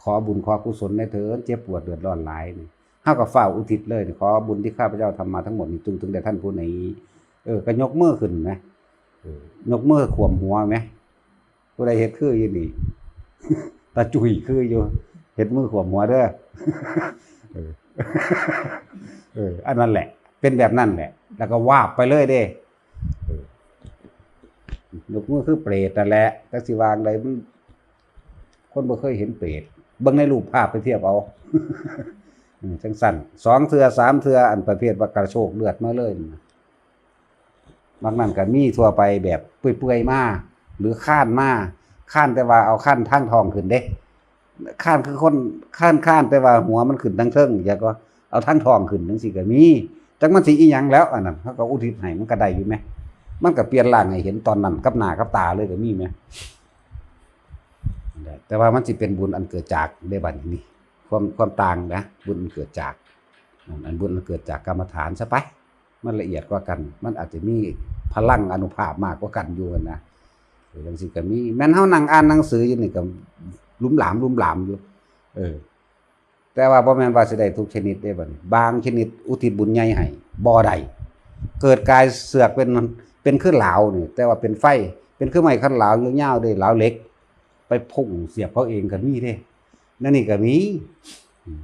ขอบุญขอกุศลแน่เถิด เจ็บปวดเดือดร้อนหลาย" นี่ เฮาก็ฟ้าวอุทิศเลย "ขอบุญที่ข้าพเจ้าทำมาทั้งหมดนี้ จงถึงแด่ท่านผู้นี้" เออ ก็ยกมือขึ้นนะ เออ ยกมือขวมหัวไหม ผู้ใดเฮ็ดคืออยู่นี่ ตาจุ้ยคืออยู่ เฮ็ดมือขวมหัวเด้อ เออ เออ อันนั้นแหละ เป็นแบบนั้นแหละ แล้วก็วาบไปเลยเด้ เออ ยกมือคือเปรตนั่นแหละ จักสิว่าจั่งใด มัน คนบ่เคยเห็นเปรต เบิ่งในรูปภาพไปเทียบเอา อืม จั่งซั่น สองเทื่อ สามเทื่อ อันประเภทว่ากระโชกเลือดมาเลยนั่นน่ะ บางนั้นก็มีทั่วไปแบบเปื่อยๆมา หรือคานมา คานแต่ว่าเอาคานทางท้องขึ้นเด้ คานคือคนคาน คานแต่ว่าหัวมันขึ้นทางเทิง อยากว่าเอาทางท้องขึ้นจั่งซี้ก็มี จักมันสิอีหยังแล้ว อันนั้น เฮาก็อุทิศให้มันก็ได้อยู่แหม มันก็เปลี่ยนร่างให้เห็นตอนนั้นกับหน้ากับตาเลยก็มีแหม แต่ว่ามันสิเป็นบุญอันเกิดจากเด้บัดนี้ ความ ความต่างนะ บุญอันเกิดจาก อันบุญอันเกิดจากกรรมฐานซะไป มันละเอียดกว่ากัน มันอาจจะมีพลังอานุภาพมากกว่ากันอยู่นะ เออ จั่งซี้ก็มี แม่นเฮานั่งอ่านหนังสืออยู่นี่ก็หลุมหลาม หลุมหลามอยู่ เออ แต่ว่าบ่แม่นว่าสิได้ทุกชนิดเด้บัดนี้ บางชนิดอุทิศบุญใหญ่ให้ บ่ได้ เกิดกายเสือกเป็น เป็นคือหลาวนี่ แต่ว่าเป็นไฟ เป็นคือไม้คันหลาวยาวๆเด้ หลาวเหล็ก ไปพุ่งเสียบเขาเองก็มีเด้ นั่นนี่ก็มี อืม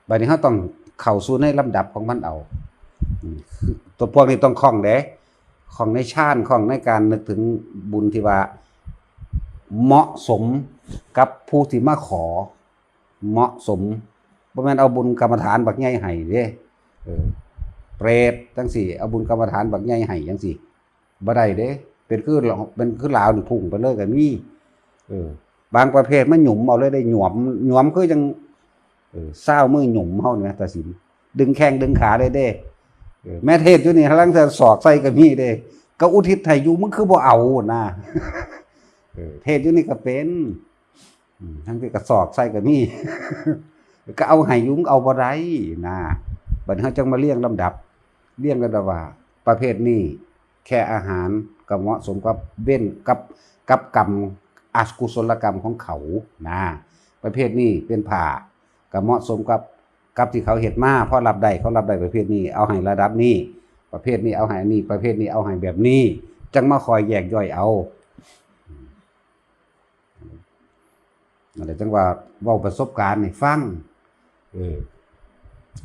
บัดนี้เฮาต้องเข้าสู่ในลำดับของมันเอา อืม คือตัวพวกนี้ต้องคล่องเด้ คล่องในฌาน คล่องในการนึกถึงบุญที่ว่าเหมาะสมกับผู้ที่มาขอ เหมาะสม บ่แม่นเอาบุญกรรมฐานบักใหญ่ให้เด้ เออ เปรตจั่งซี้ เอาบุญกรรมฐานบักใหญ่ให้จั่งซี้ บ่ได้เด้ เป็นคือ เป็นคือหลาวนี่พุ่งไปเลยก็มี เออ บางประเภทมันหยุมเอาเลยเด้ หยวม หยวมคือจั่ง เออ ซาวมือหยุมเฮานี่นะ ตาสิน ดึงแข้งดึงขาเลยเด้ เออ แม่เทศอยู่นี่ หาลางเทื่อสอกใส่ก็มีเด้ ก็อุทิศให้อยู่ มึงคือบ่เอานะ เออ เทศอยู่นี่ก็เป็น อืม ทั้งที่ก็สอกใส่ก็มี ก็เอาให้อยู่ มึงเอาบ่ได้นะ บัดนี้เฮาจั่งมาเรียงลำดับ เรียงลำดับว่า ประเภทนี้แค่อาหารก็เหมาะสมกับเว้น กับ กับกรรม อกุศลกรรมของเขานะ ประเภทนี้เป็นผ้าก็เหมาะสมกับ กับที่เขาเฮ็ดมา พอรับได้ เขารับได้ประเภทนี้ เอาให้ระดับนี้ ประเภทนี้เอาให้อันนี้ ประเภทนี้เอาให้แบบนี้ จั่งมาคอยแยกย่อยเอา นั่นแหละจั่งว่าเว้าประสบการณ์ให้ฟัง เออ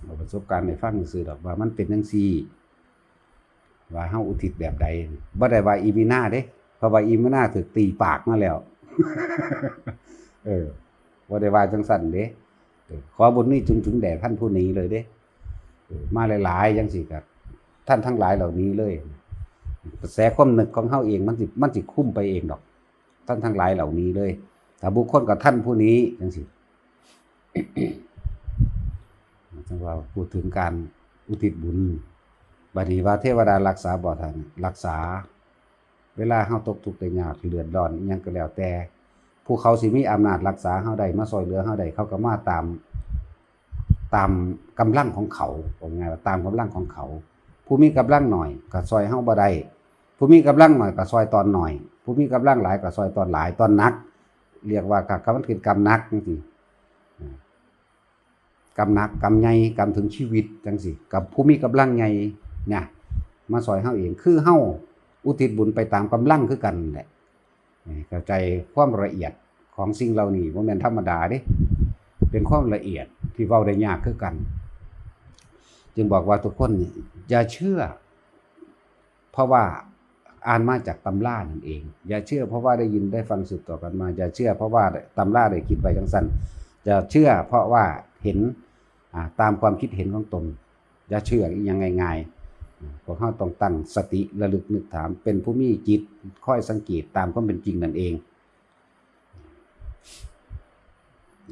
เว้าประสบการณ์ให้ฟังซื่อๆดอกว่ามันเป็นจั่งซี้ ว่าเฮาอุทิศแบบใด บ่ได้ว่าอีมินาเด้ เพราะว่าอีมินาถูกตีปากมาแล้ว เออ บ่ได้ว่าจั่งซั่นเด้ เออ ขอบุญนี้จงถึงแด่ท่านผู้นี้เลยเด้ เออ มาหลายๆจั่งซี้ก็ ท่านทั้งหลายเหล่านี้เลย กระแสความนึกของเฮาเองมันสิ มันสิคุมไปเองดอก ท่านทั้งหลายเหล่านี้เลย ถ้าบุคคลกับท่านผู้นี้จั่งซี้ จั่งว่าพูดถึงการอุทิศบุญ บัดนี้ว่าเทวดารักษาบ่ท่าน รักษา เวลาเฮาตกทุกข์ได้ยากเดือดร้อนอิหยังก็แล้วแต่ ผู้เขาสิมีอำนาจรักษาเฮาได้ มาซ่อยเหลือเฮาได้ เขาก็มาตาม ตามกำลังของเขา ว่าง่ายว่าตามกำลังของเขา ผู้มีกำลังหน่อยก็ซ่อยเฮาบ่ได้ ผู้มีกำลังหน่อยก็ซ่อยตอนหน่อย ผู้มีกำลังหลายก็ซ่อยตอนหลาย ตอนหนัก เรียกว่า กะ กะมันเป็นกรรมหนักจังซี้ กรรมหนัก กรรมใหญ่ กรรมถึงชีวิตจังซี้ กับผู้มีกำลังใหญ่เนี่ย มาซ่อยเฮาเอง คือเฮาอุทิศบุญไปตามกำลังคือกันแหละ เข้าใจความละเอียดของสิ่งเหล่านี้ บ่แม่นธรรมดาเด้ เป็นความละเอียดที่เว้าได้ยากคือกัน จึงบอกว่าทุกคนนี่อย่าเชื่อ เพราะว่าอ่านมาจากตำรานั่นเอง อย่าเชื่อเพราะว่าได้ยินได้ฟังสืบต่อกันมา อย่าเชื่อเพราะว่าตำราได้คิดไว้จังซั่น อย่าเชื่อเพราะว่าเห็น อ่า ตามความคิดเห็นของตน อย่าเชื่ออีหยังง่ายๆ พวกเฮาต้องตั้งสติระลึกนึกถาม เป็นผู้มีจิตคอยสังเกตตามความเป็นจริงนั่นเอง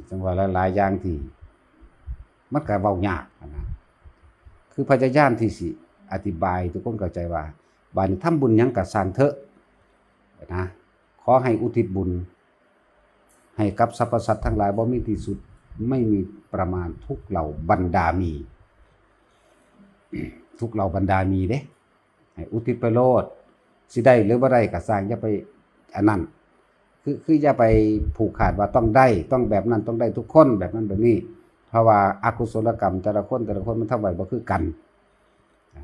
จังว่าหลายๆ อย่างที่มันก็เว้ายากนะ คือพยายามที่สิอธิบายให้ทุกคนเข้าใจว่า บาดนี้ทำบุญหยังก็ซ่างเถอะนะ ขอให้อุทิศบุญ ให้กับสรรพสัตว์ทั้งหลายบ่มีที่สุด ไม่มีประมาณ ทุกเหล่าบรรดามี ทุกเหล่าบรรดามีเด้ ให้อุทิศไปโลด สิได้หรือบ่ได้ก็ซ่าง อย่าไปอันนั้น คือ คืออย่าไปผูกขาดว่าต้องได้ ต้องแบบนั้น ต้องได้ทุกคน แบบนั้นแบบนี้ เพราะว่าอกุศลกรรมแต่ละคน แต่ละคนมันทำไว้บ่คือกัน อ่า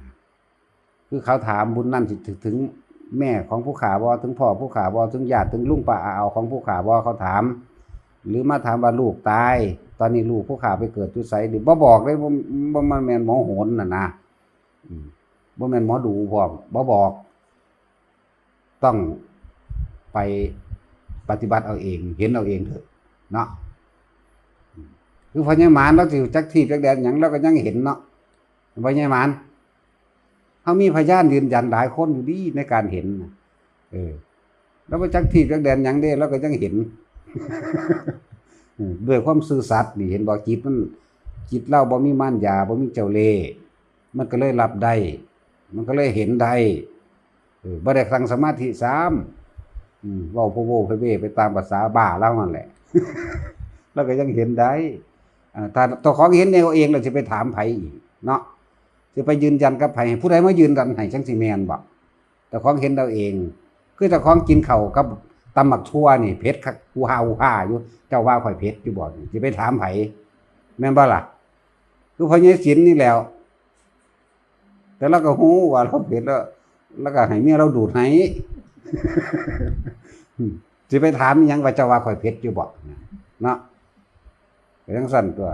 คือเขาถามบุญนั่นสิถึง ถึงแม่ของผู้ข้าบ่ ถึงพ่อผู้ข้าบ่ ถึงญาติ ถึงลุงป้าอาเอาของผู้ข้าบ่ เขาถาม หรือมาถามว่าลูกตาย ตอนนี้ลูกผู้ข้าไปเกิดอยู่ไส นี่บ่บอกเลย บ่ บ่ มันแม่นหมอโหนน่ะนะ อืม บ่แม่นหมอดูพร้อม บ่บอก ต้องไปปฏิบัติเอาเอง เห็นเอาเองเถอะเนาะ คือพ่อใหญ่หมาน เราสิจักทีบจักแดนหยัง เราก็ยังเห็นเนาะ พ่อใหญ่หมาน เฮามีพยานยืนยันหลายคนอยู่ดีในการเห็นน่ะ เออ เราบ่จักทีบจักแดนหยังเด้ เราก็ยังเห็น เออ ด้วยความซื่อสัตย์นี่ เห็นบ่ จิตมัน จิตเราบ่มีมารยา บ่มีเจ้าเล่ห์ มันก็เลยรับได้ มันก็เลยเห็นได้ เออ บ่ได้ตั้งสมาธิซ้ำ อืม เว้าโพโวเพเวไปตามภาษาบ้าเรานั่นแหละ เราก็ยังเห็นได้ อ่า ถ้าเจ้าของเห็นเอาเอง แล้วสิไปถามไผอีกเนาะ สิไปยืนยันกับไผ ให้ผู้ใดมายืนยันให้จังสิแม่นบ่ เจ้าของเห็นเอาเอง คือเจ้าของกินข้าวกับตำบักถั่วนี่เผ็ดคัก ฮูฮาฮูฮาอยู่ เจ้าว่าข้อยเผ็ดอยู่บ่ สิไปถามไผ แม่นบ่ล่ะ คือพ่อใหญ่ศิลป์นี่แหล้ว แต่เราก็ฮู้ว่าเราเผ็ดแล้ว แล้วก็ให้เมียเราดูดให้ สิไปถามอิหยังว่าเจ้าว่าข้อยเผ็ดอยู่บ่ เนาะ เป็นจังซั่นตัว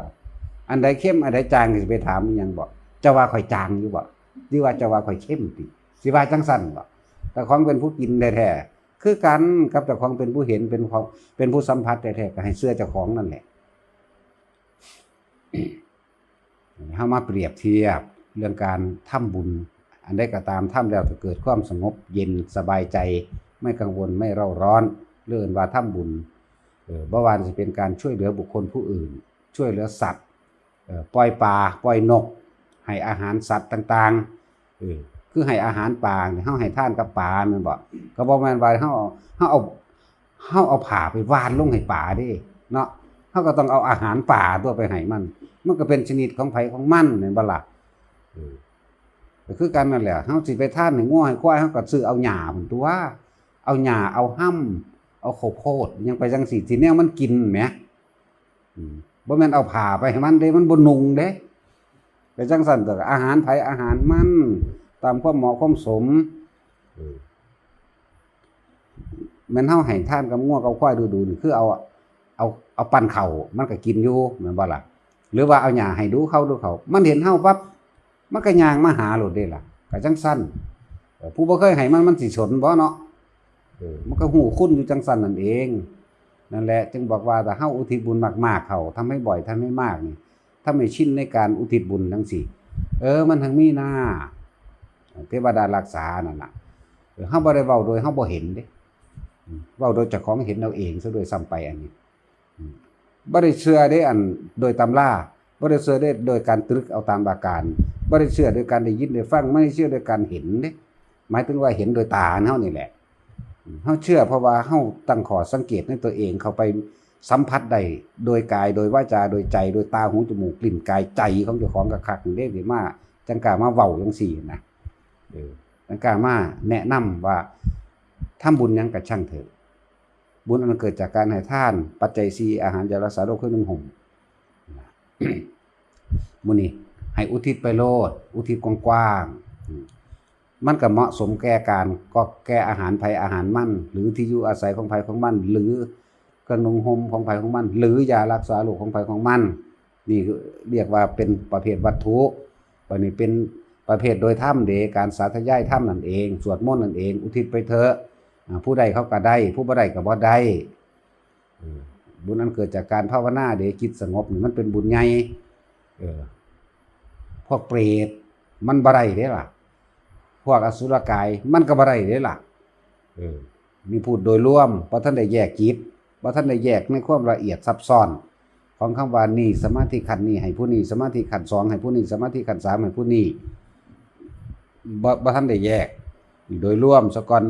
อันใดเค็มอันใดจางสิไปถามอิหยังบ่ เจ้าว่าข้อยจางอยู่บ่ หรือว่าเจ้าว่าข้อยเค็มติ สิว่าจังซั่นบ่ เจ้าของเป็นผู้กินแท้ๆ คือกันกับเจ้าของเป็นผู้เห็น เป็นของ เป็นผู้สัมผัสแท้ๆ ก็ให้เชื่อเจ้าของนั่นแหละ เฮามาเปรียบเทียบเรื่องการทำบุญ อันใดก็ตามทำแล้วจะเกิดความสงบเย็นสบายใจ ไม่กังวลไม่เร่าร้อน เรียกว่าทำบุญ เออ บ่ว่าจะเป็นการช่วยเหลือบุคคลผู้อื่น ช่วยเหลือสัตว์ เออ ปล่อยปลา ปล่อยนก ให้อาหารสัตว์ต่างๆ เออ คือให้อาหารปลาเนี่ย เฮาให้ทานกับปลาแม่นบ่ ก็บ่แม่นว่าเฮา เฮาเอา เฮาเอาผ้าไปหว่านลงให้ปลาเด้ เนาะ เฮาก็ต้องเอาอาหารปลาตัวไปให้มัน มันก็เป็นชนิดของไผของมันแม่นบ่ล่ะ เออ ก็คือกันนั่นแหละ เฮาสิไปทานให้งัวให้ควาย เฮาก็ซื้อเอาหญ้าพุ้นตัว เอาหญ้า เอาฮำ เอาข้าวโพด หยังไปจังซี้ ที่แนวมันกินแหม อืม บ่แม่นเอาผ้าไปให้มันเด้ มันบ่นุ่งเด้ ไปจังซั่นเถอะ อาหารไผอาหารมัน ตามความเหมาะความสม เออ แม่นเฮาให้ทานกับงัวกับควายดูๆ นี่คือเอา เอา เอาปันข้าวมันก็กินอยู่ แม่นบ่ล่ะ หรือว่าเอาหญ้าให้ดูเขาดูเขา มันเห็นเฮาปั๊บ มันก็ย่างมาหาโลดเด้ล่ะ ก็จังซั่น เออ ผู้บ่เคยให้มัน มันสิสนบ่เนาะ เออ มันก็ฮู้คุณอยู่จังซั่นนั่นเอง นั่นแหละ จึงบอกว่าถ้าเฮาอุทิศบุญมากๆ เข้า ทำให้บ่อย ทำให้มากนี่ ทำให้ชินในการอุทิศบุญจังซี้ เออ มันทั้งมีหน้า เทวดารักษานั่นน่ะ เออ เฮาบ่ได้เว้าโดยเฮาบ่เห็นเด้ อืม เว้าโดยเจ้าของเห็นเอาเองซะด้วยซ้ำไปอันนี้ อืม บ่ได้เชื่อเด้ อันโดยตำรา บ่ได้เชื่อเด้โดยการตรึกเอาตามอาการ บ่ได้เชื่อโดยการได้ยินได้ฟัง ไม่ได้เชื่อโดยการเห็นเด้ หมายถึงว่าเห็นโดยตาเฮานี่แหละ เฮาเชื่อเพราะว่าเฮาตั้งข้อสังเกตในตัวเอง เข้าไปสัมผัสได้โดยกาย โดยวาจา โดยใจ โดยตา หู จมูก ลิ้น กาย ใจของเจ้าของคักๆ นี่เด้ สิมา จั่งกล้ามาเว้าจั่งซี้นะ เออ จั่งกล้ามาแนะนำว่า ทำบุญหยังก็ช่างเถอะ บุญอันเกิดจากการให้ทาน ปัจจัยสี่ อาหาร ยารักษาโรค เครื่องนุ่งห่ม มื้อนี้ให้อุทิศไปโลด อุทิศกว้างๆ อืม มันก็เหมาะสมแก่การ ก็แก่อาหารไผอาหารมัน หรือที่อยู่อาศัยของไผของมัน หรือเครื่องนุ่งห่มของไผของมัน หรือยารักษาโรคของไผของมัน นี่เรียกว่าเป็นประเภทวัตถุ บัดนี้เป็นประเภทโดยธรรมเด้ การสาธยายธรรมนั่นเอง สวดมนต์นั่นเอง อุทิศไปเถอะ อ่า ผู้ได้เขาก็ได้ ผู้บ่ได้ก็บ่ได้ เออ บุญอันเกิดจากการภาวนาเด้ จิตสงบนี่มันเป็นบุญใหญ่ เออ พวกเปรตมันบ่ได้เด้ล่ะ พวกอสุรกายมันก็บ่ได้เด้ล่ะ เออ นี่พูดโดยรวม บ่ทันได้แยกจิต บ่ทันได้แยกในความละเอียดซับซ้อน ของคำว่านี่สมาธิขั้นนี้ให้ผู้นี้ สมาธิขั้นสองให้ผู้นี้ สมาธิขั้นสามให้ผู้นี้ บ่ บ่ทันได้แยก โดยรวมซะก่อน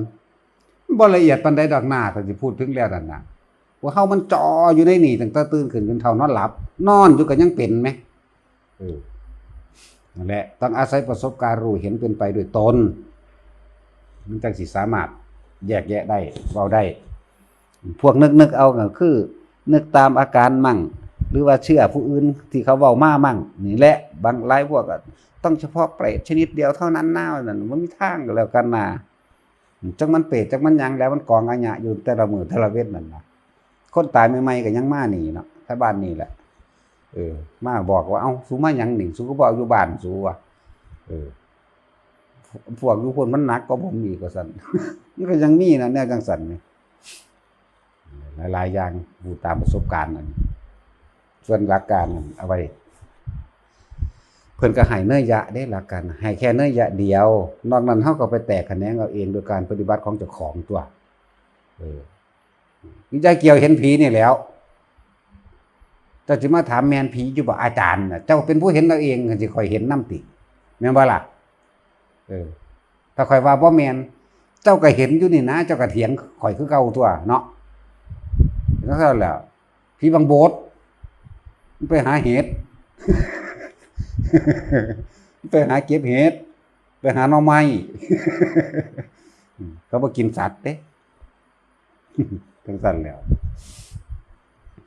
บ่ละเอียดปานใดดอกหน้า ถ้าสิพูดถึงแล้วนั่นน่ะ พวกเฮามันจ่ออยู่ในนี่ตั้งแต่ตื่นขึ้นจนเฒ่านอนหลับ นอนอยู่ก็ยังเป็นแหม เออ นั่นแหละ ต้องอาศัยประสบการณ์รู้เห็นเป็นไปด้วยตน มันจั่งสิสามารถแยกแยะได้ เว้าได้ พวกนึกๆ เอาก็คือ นึกตามอาการมั่ง หรือว่าเชื่อผู้อื่นที่เขาเว้ามามั่ง นี่แหละ บางหลายพวกก็ต้องเฉพาะเปรตชนิดเดียวเท่านั้นนะ ว่าซั่น บ่มีทางก็แล้วกันนะ จักมันเปรต จักมันหยังแล้ว มันกองอาญะอยู่แต่ละมื้อแต่ละเว็นนั่นนะ คนตายใหม่ๆ ก็ยังมานี่เนาะ แถวบ้านนี่แหละ เออ มาบอกว่า "เอ้า สูมาหยังนี่ สูก็บอกอยู่บ้านสูวะ" เออ พวกอยู่พุ่นมันหนักกว่าผมอีกว่าซั่น มันก็ยังมีนะ แนวจั่งซั่นนี่ หลายๆ อย่าง พูดตามประสบการณ์นั่น ส่วนหลักการนั่นเอาไว้ เพิ่นก็ให้เนยยะเด้ หลักการ ให้แค่เนยยะเดียว นอกนั้นเฮาก็ไปแตกแขนงเอาเองโดยการปฏิบัติของเจ้าของตัว เออ ยายเกี่ยวเห็นผีนี่แหล้ว เจ้าสิมาถามแม่นผีอยู่บ่ อาจารย์น่ะ เจ้าเป็นผู้เห็นเอาเอง สิข้อยเห็นนำติ แม่นบ่ล่ะ เออ ถ้าข้อยว่าบ่แม่น เจ้าก็เห็นอยู่นี่นะ เจ้าก็เถียงข้อยคือเก่าตัวเนาะ จั่งซั่นแหล้ว ผีบังโบด มันไปหาเห็ด มันไปหาเก็บเห็ด ไปหาหน่อไม้ เขาบ่กินสัตว์เด้ จั่งซั่นแหล้ว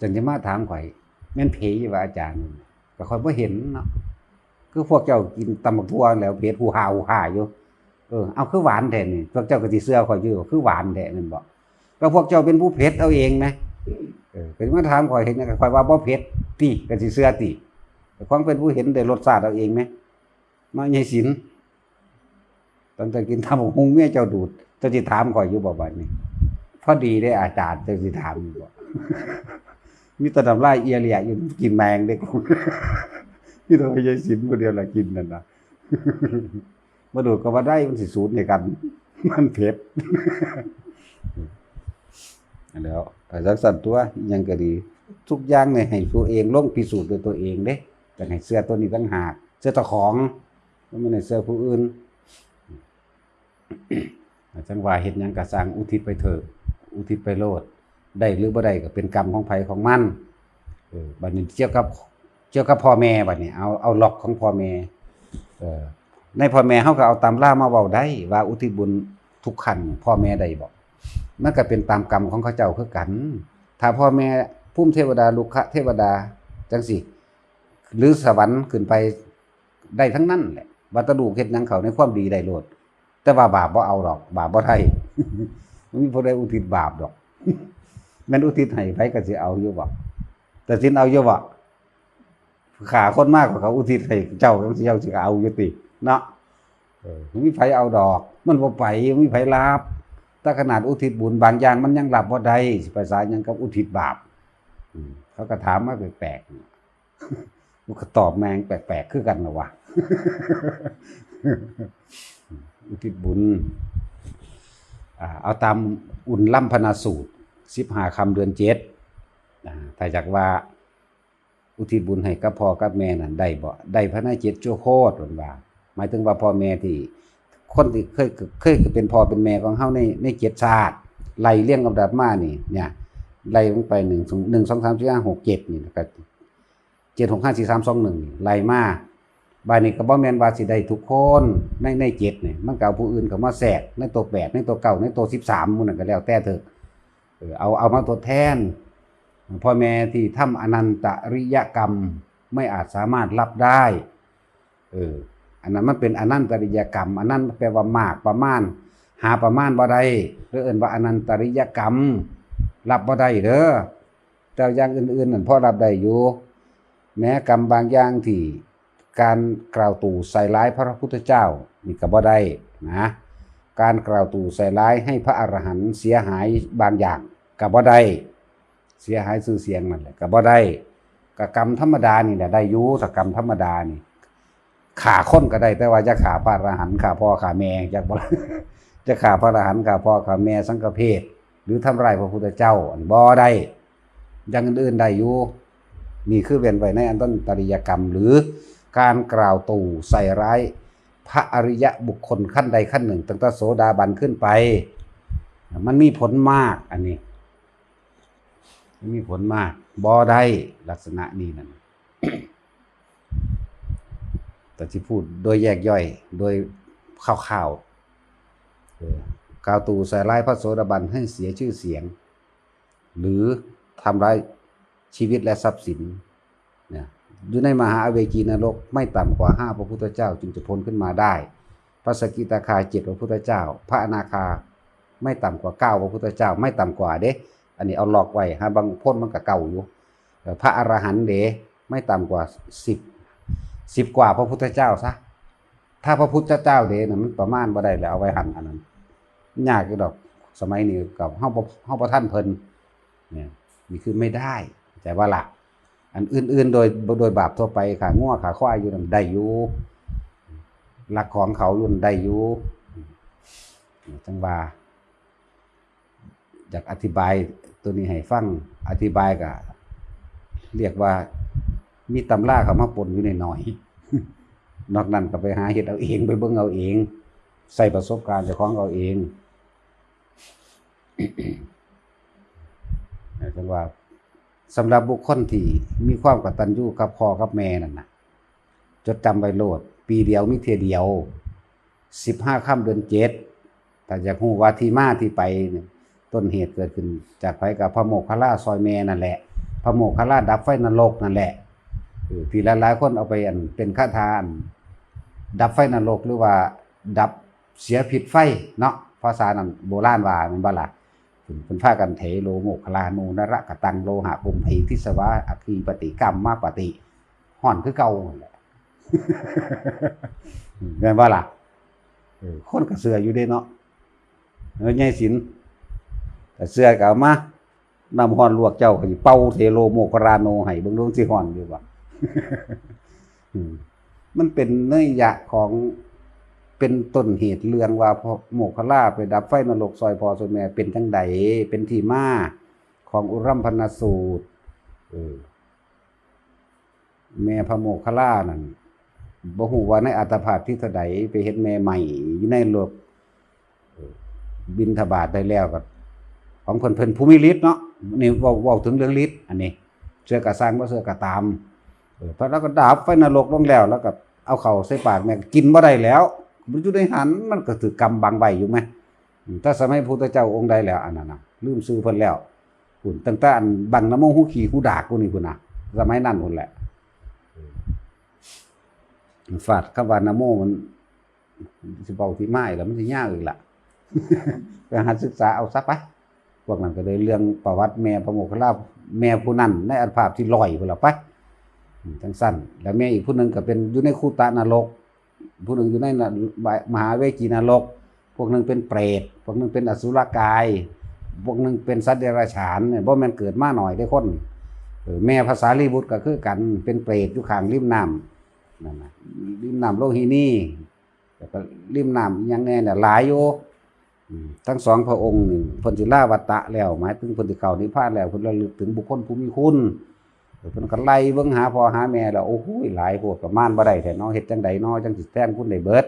จั่งสิมาถามข้อย แม่นผีอยู่บ่อาจารย์ ก็ข้อยบ่เห็นเนาะ คือพวกเจ้ากินตำบักถั่วแล้วเผ็ดฮู่ฮ่าฮู่ฮ่าอยู่ เออ เอาคือหวานแท้นี่ พวกเจ้าก็สิเชื่อข้อยอยู่ คือหวานแท้แม่นบ่ ก็พวกเจ้าเป็นผู้เผ็ดเอาเองนะ เออ ก็สิมาถามข้อยเห็นหยัง ก็ข้อยว่าบ่เผ็ดติ ก็สิเชื่อติ แต่ของเป็นผู้เห็นได้รสชาติเอาเองนะ เนาะ ยายศิลป์ ตั้งแต่กินตำบักหุ่งเมียเจ้าดูด เจ้าสิถามข้อยอยู่บ่บัดนี้ พอดีเด้อาจารย์ เจ้าสิถามอยู่บ่ มีแต่น้ำลายเอียเลียอยู่ กินแมงเด้กู มีแต่ยายศิลป์ผู้เดียวล่ะกินนั่นน่ะ บ่ดูดก็บ่ได้ มันสิสูดให้กัน มันเผ็ด แล้ว ไปจั่งซั่นตัว อิหยังก็ดี ทุกอย่างนี่ให้ตัวเองลงพิสูจน์ด้วยตัวเองเด้ จั่งให้เชื่อตัวนี้ต่างหาก เชื่อเจ้าของ บ่แม่นให้เชื่อผู้อื่น จั่งว่าเฮ็ดหยังก็ซ่างอุทิศไปเถอะ อุทิศไปโลด ได้หรือบ่ได้ก็เป็นกรรมของไผของมัน เออ บัดนี้เกี่ยวกับ เกี่ยวกับพ่อแม่บัดนี้ เอา เอาล็อกของพ่อแม่ เออ ในพ่อแม่เฮาก็เอาตำรามาเว้าได้ ว่าอุทิศบุญทุกขั้นพ่อแม่ได้บ่ มันก็เป็นตามกรรมของเขาเจ้าคือกัน ถ้าพ่อแม่ภูมิเทวดา รุกขเทวดา จั่งซี้ หรือสวรรค์ขึ้นไปได้ทั้งนั้นแหละ ว่าแต่ลูกเฮ็ดหยังเข้าในความดีได้โลด แต่ว่าบาปบ่เอาดอก บาปบ่ได้ บ่มีผู้ใดอุทิศบาปดอก แม่นอุทิศให้ไผก็สิเอาอยู่บ่ แต่สิเอาอยู่บ่ ฆ่าคนมาก็อุทิศให้เจ้า เจ้าสิเอาอยู่ติ เนาะ เออ บ่มีไผเอาดอก มันบ่ไป บ่มีไผรับ แต่ขนาดอุทิศบุญบางอย่างมันยังรับบ่ได้ สิไปสาหยังกับอุทิศบาป อืม เขาก็ถามมาแปลกๆ มันก็ตอบแม่งแปลกๆ คือกันนะวะ อุทิศบุญ อ่า เอาตามอุ่นล่ำพนาสูตร สิบห้าค่ำเดือนเจ็ด อ่า ถ้าอยากว่า อุทิศบุญให้กับพ่อกับแม่นั่นได้บ่ ได้ภายในเจ็ดชั่วโคตร เพิ่นว่า หมายถึงว่าพ่อแม่ที่ คนที่เคย เคยเป็นพ่อเป็นแม่ของเฮาใน ในเจ็ดชาติ ไล่เรียงลำดับมานี่ เนี่ย ไล่ลงไป หนึ่ง หนึ่ง สอง สาม สี่ ห้า หก เจ็ด นี่ แล้วก็ เจ็ด หก ห้า สี่ สาม สอง หนึ่ง นี่ ไล่มา บาดนี้ก็บ่แม่นว่าสิได้ทุกคนใน ในเจ็ดนี่ มันก็เอาผู้อื่นเข้ามาแทรกในตัวแปด ในตัวเก้า ในตัวสิบสาม หมู่นั้นก็แล้วแต่เถอะ เออ เอา เอามาทดแทน พ่อแม่ที่ทำอนันตริยกรรม ไม่อาจสามารถรับได้ เออ อันนั้นมันเป็นอนันตริยกรรม อันนั้นแปลว่ามากประมาณ หาประมาณบ่ได้ หรือเอิ้นว่าอนันตริยกรรม รับบ่ได้เด้อ แต่อย่างอื่นๆนั่นพอรับได้อยู่ แม้กรรมบางอย่างที่การกล่าวตู่ใส่ร้ายพระพุทธเจ้า นี่ก็บ่ได้นะ การกล่าวตู่ใส่ร้ายให้พระอรหันต์เสียหายบางอย่างก็บ่ได้ เสียหายชื่อเสียงนั่นแหละก็บ่ได้ ก็กรรมธรรมดานี่แหละได้อยู่ ถ้ากรรมธรรมดานี่ ฆ่าคนก็ได้ แต่ว่าอย่าฆ่าพระอรหันต์ ฆ่าพ่อฆ่าแม่ จักบ่ จะฆ่าพระอรหันต์ ฆ่าพ่อฆ่าแม่ สังฆเพศ หรือทำร้ายพระพุทธเจ้า อันบ่ได้ อย่างอื่นๆได้อยู่ นี่คือเว้นไว้ในอนันตริยกรรม หรือการกล่าวตู่ใส่ร้ายพระอริยบุคคลขั้นใดขั้นหนึ่ง ตั้งแต่โสดาบันขึ้นไป มันมีผลมาก อันนี้ มันมีผลมาก บ่ได้ ลักษณะนี้นั่น แต่ที่พูดโดยแยกย่อย โดยคร่าวๆ เออ กล่าวตู่ใส่ร้ายพระโสดาบันให้เสียชื่อเสียง หรือทำร้ายชีวิตและทรัพย์สิน เนี่ย อยู่ในมหาอเวจีนรก ไม่ต่ำกว่าห้าพระพุทธเจ้าจึงจะพ้นขึ้นมาได้ พระสกิทาคาเจ็ดพระพุทธเจ้า พระอนาคาไม่ต่ำกว่าเก้าพระพุทธเจ้า ไม่ต่ำกว่าเด้ อันนี้เอาล็อกไว้ หาบางคนมันก็เก่าอยู่ เอ่อ พระอรหันต์เด้ ไม่ต่ำกว่าสิบ สิบกว่าพระพุทธเจ้าซะ ถ้าพระพุทธเจ้าเด้น่ะ มันประมาณบ่ได้แล้ว เอาไว้หั่นอันนั้น ยากอยู่ดอก สมัยนี้ก็เฮาบ่ เฮาบ่ทันเพิ่น เนี่ย นี่คือไม่ได้ เข้าใจบ่ล่ะ อันอื่นๆ โดย โดยบาปทั่วไป ฆ่างัวฆ่าควายอยู่นั่นได้อยู่ ลักของเขาอยู่นั่นได้อยู่ จั่งว่า อยากอธิบายตัวนี้ให้ฟัง อธิบายก็เรียกว่ามีตำราเข้ามาปนอยู่หน่อยๆ นอกนั้นก็ไปหาเฮ็ดเอาเอง ไปเบิ่งเอาเอง ใช้ประสบการณ์เจ้าของเอาเอง จั่งว่า สำหรับบุคคลที่มีความกตัญญูกับพ่อกับแม่นั่นน่ะ จดจำไว้โลด ปีเดียวมีเทื่อเดียว สิบห้าค่ำเดือนเจ็ด ถ้าอยากรู้ว่าที่มาที่ไปเนี่ย ต้นเหตุเกิดขึ้นจากไผ กับพระโมคคัลลาซอยแม่นั่นแหละ พระโมคคัลลาดับไฟนรกนั่นแหละ เออ ที่หลายๆคนเอาไปอันเป็นคาถาอันดับไฟนรก หรือว่าดับเสียพิษไฟเนาะ ภาษานั้นโบราณว่าแม่นบ่ล่ะ เพิ่น เพิ่นพากันเถโลโมคคัลลาโนนรกตังโลหะปุมเหทิสวาอัคคีปฏิกัมมปฏิ ฮ้อนคือเก่านั่นแหละ แม่นบ่ล่ะ เออ คนก็เชื่ออยู่เด้เนาะ เออ ใหญ่ศิลป์ แต่เชื่อก็เอามา น้ำฮ้อนลวกเจ้า ข้อยสิเป่าเถโลโมคคัลลาโนให้ เบิ่งดูสิฮ้อนอยู่บ่ อืม มันเป็นนัยยะของ เป็นต้นเหตุเรื่องว่าพระโมคคัลลาไปดับไฟนรกซอยพ่อซอยแม่เป็นจั่งใด เป็นที่มาของอุรัมพนสูตร เออ แม่พระโมคคัลลานั่น บ่ฮู้ว่าในอัตตภาพที่เท่าใด ไปเห็นแม่ใหม่อยู่ในรถ เออ บิณฑบาตได้แล้วก็ ของเพิ่น เพิ่นผู้มีฤทธิ์เนาะ นี่เว้า เว้าถึงเรื่องฤทธิ์ อันนี้ เชื่อก็ซ่าง บ่เชื่อก็ตาม เออ พอแล้วก็ดับไฟนรกลงแล้ว แล้วก็เอาเข้าใส่ปากแม่ ก็กินบ่ได้แล้ว มันอยู่ในหั้น มันก็ถือกำบังไว้อยู่แหม อืม แต่สมัยพระพุทธเจ้าองค์ใดแล้ว อันนั้นน่ะ ลืมชื่อเพิ่นแล้ว พุ้น ตั้งแต่อันบังนะโมหูขี่หูดากพุ้นนี่พุ้นน่ะ สมัยนั้นพุ้นแหละ ฟาดคำว่านะโมมัน สิเว้าที่มาอีกแล้ว มันสิยาวอีกล่ะ ไปหาศึกษาเอาซะไป พวกนั้นก็เลยเรื่องประวัติแม่พระโมคคัลลา แม่ผู้นั้นในอัตภาพที่ร้อยพุ้นล่ะไป อืม จั่งซั่น แล้วแม่อีกผู้หนึ่งก็เป็นอยู่ในคูตะนรก ผู้หนึ่งอยู่ในน- มหาเวจีนรก พวกหนึ่งเป็นเปรต พวกหนึ่งเป็นอสุรกาย พวกหนึ่งเป็นสัตว์เดรัจฉานเนี่ย บ่แม่นเกิดมาน้อยเด้คน เออ แม่พระสารีบุตรก็คือกัน เป็นเปรตอยู่ข้างริมน้ำนั่นน่ะ ริมน้ำโลหินี แล้วก็ริมน้ำอีหยังแน่เนี่ยหลายอยู่ อืม ทั้งสองพระองค์นี่เพิ่นสิลาวัตตะแล้ว หมายถึงเพิ่นสิเข้านิพพานแล้ว เพิ่นระลึกถึงบุคคลผู้มีคุณ เพิ่นก็ไล่เบิ่งหาพ่อหาแม่แล้ว โอ้โห หลายโพด ประมาณบ่ได้แท้เนาะ เฮ็ดจั่งใดเนาะ จั่งสิแทนคุณได้เบิด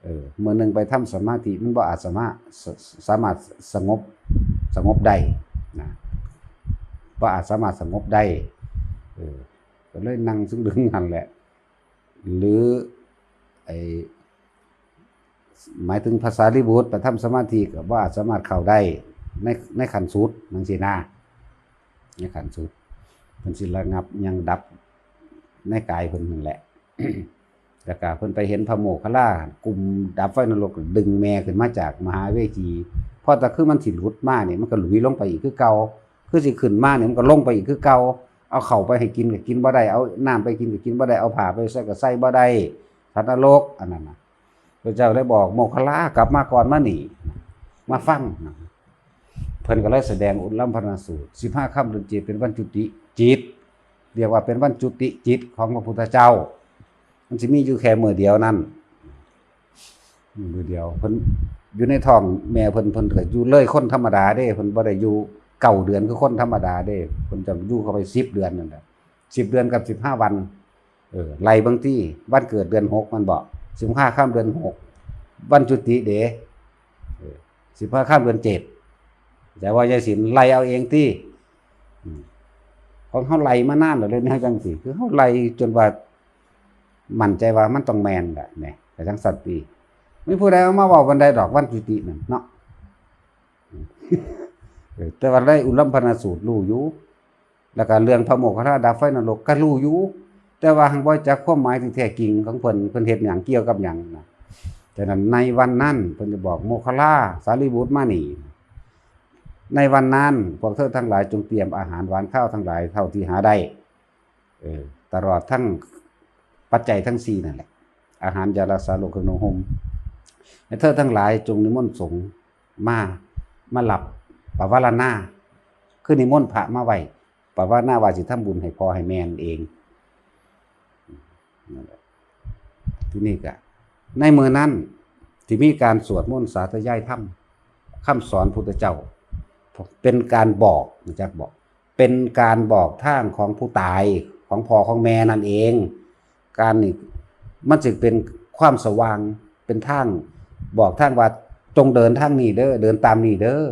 เออ มื้อหนึ่งไปทำสมาธิ มันบ่อาจสามารถ ส- สามารถสงบ สงบได้นะ บ่อาจสามารถสงบได้ เออ ก็เลยนั่งซึ่งดึงหั้นแหละ หรือ ไอ้ หมายถึงพระสารีบุตรไปทำสมาธิก็บ่อาจสามารถเข้าได้ใน- ในขั้นสุดจั่งซี้นะ ในขั้นสุด เพิ่นสิระงับยังดับในกายเพิ่นนั่นแหละ แล้วก็เพิ่นไปเห็นพระโมคคัลลา กลุ่มดับไฟนรก ดึงแม่ขึ้นมาจากมหาเวจี เพราะแต่คือมันสิหลุดมานี่ มันก็หลุยลงไปอีกคือเก่า คือสิขึ้นมานี่ มันก็ลงไปอีกคือเก่า เอาข้าวไปให้กินก็กินบ่ได้ เอาน้ำไปกินก็กินบ่ได้ เอาผ้าไปใส่ก็ใส่บ่ได้ สัตว์นรก อันนั้นน่ะ พระเจ้าเลยบอกโมคคัลลา กลับมาก่อน มานี่ มาฟังนะ เพิ่นก็เลยแสดงอุลลัมพนสูตร สิบห้าค่ำเดือนเจ็ดเป็นวันจุติจิต เรียกว่าเป็นวันจุติจิตของพระพุทธเจ้า มันสิมีอยู่แค่มื้อเดียวนั้น มื้อเดียว เพิ่นอยู่ในท้องแม่เพิ่น เพิ่นก็อยู่เลยคนธรรมดาเด้ เพิ่นบ่ได้อยู่เก้าเดือนคือคนธรรมดาเด้ เพิ่นจะอยู่เข้าไปสิบเดือนนั่นแหละ สิบเดือนกับสิบห้าวัน เออ ไล่เบิ่งติ วันเกิดเดือนหก มันบอก สิบห้าค่ำเดือนหก วันจุติเด้ เออ สิบห้าค่ำเดือนเจ็ด แต่ว่ายายศิลป์ไล่เอาเองติ อืม ของเฮาไล่มานานแล้วเด้ แนวจั่งซี้ คือเฮาไล่จนว่ามั่นใจว่ามันต้องแม่นแหละ แหม ก็จั่งซั้นติ มีผู้ใดเอามาเว้าปานใดดอก วันจุตินั่นเนาะ เออ แต่ว่าในอุลลัมพนสูตรรู้อยู่ แล้วก็เรื่องพระโมคคัลลาดับไฟนรกก็รู้อยู่ แต่ว่าหั้งบ่จักความหมายที่แท้จริงของเพิ่น เพิ่นเฮ็ดหยัง เกี่ยวกับหยังนะ ฉะนั้นในวันนั้นเพิ่นจะบอก โมคคัลลา สารีบุตรมานี่ ในวันนั้นพวกเธอทั้งหลายจงเตรียมอาหารหวานคาวทั้งหลายเท่าที่หาได้ เออ ตลอดทั้งปัจจัยทั้งสี่นั่นแหละ อาหาร ยารักษาโรค เครื่องนุ่งห่ม ให้เธอทั้งหลายจงนิมนต์สงฆ์มา มารับปวารณา คือนิมนต์พระมาไว้ ปวารณาว่าสิทำบุญให้พ่อให้แม่นั่นเอง นั่นแหละ ทีนี้ก็ ในมื้อนั้นที่มีการสวดมนต์สาธยายธรรม คำสอนพุทธเจ้า เป็นการบอก รู้จักบอก เป็นการบอกทางของผู้ตาย ของพ่อของแม่นั่นเอง การนี่มันจึงเป็นความสว่าง เป็นทางบอกทางว่า จงเดินทางนี้เด้อ เดินตามนี้เด้อ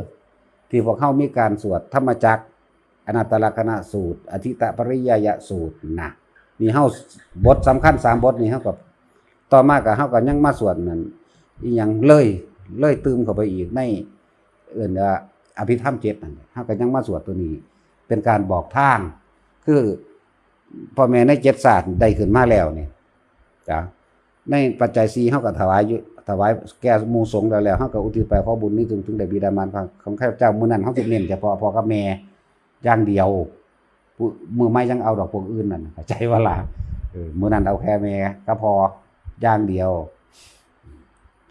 ที่พวกเฮามีการสวดธรรมจักร อนัตตลักษณสูตร อทิตตปริยายสูตรนะ นี่เฮาบทสำคัญสามบทนี่เฮาก็ ต่อมาก็เฮาก็ยังมาสวดนั่น อีหยังเลย เลยตื่มเข้าไปอีกใน เอิ้นว่าอภิธรรมเจ็ดนั่น เฮาก็ยังมาสวดตัวนี้ เป็นการบอกทาง คือพ่อแม่ในเจ็ดชาติได้ขึ้นมาแล้วนี่ จ้ะ ในปัจจัยสี่เฮาก็ถวายอยู่ ถวายแก่หมู่สงฆ์แล้ว แล้วเฮาก็อุทิศไปขอบุญนี้ถึง ถึงได้บิดามารดาของข้าพเจ้า มื้อนั้นเฮาสิเน้นเฉพาะพ่อกับแม่อย่างเดียว ผู้ มื้อใหม่ยังเอาดอกพวกอื่นนั่น เข้าใจบ่ล่ะ เออ มื้อนั้นเอาแค่แม่กับพ่ออย่างเดียว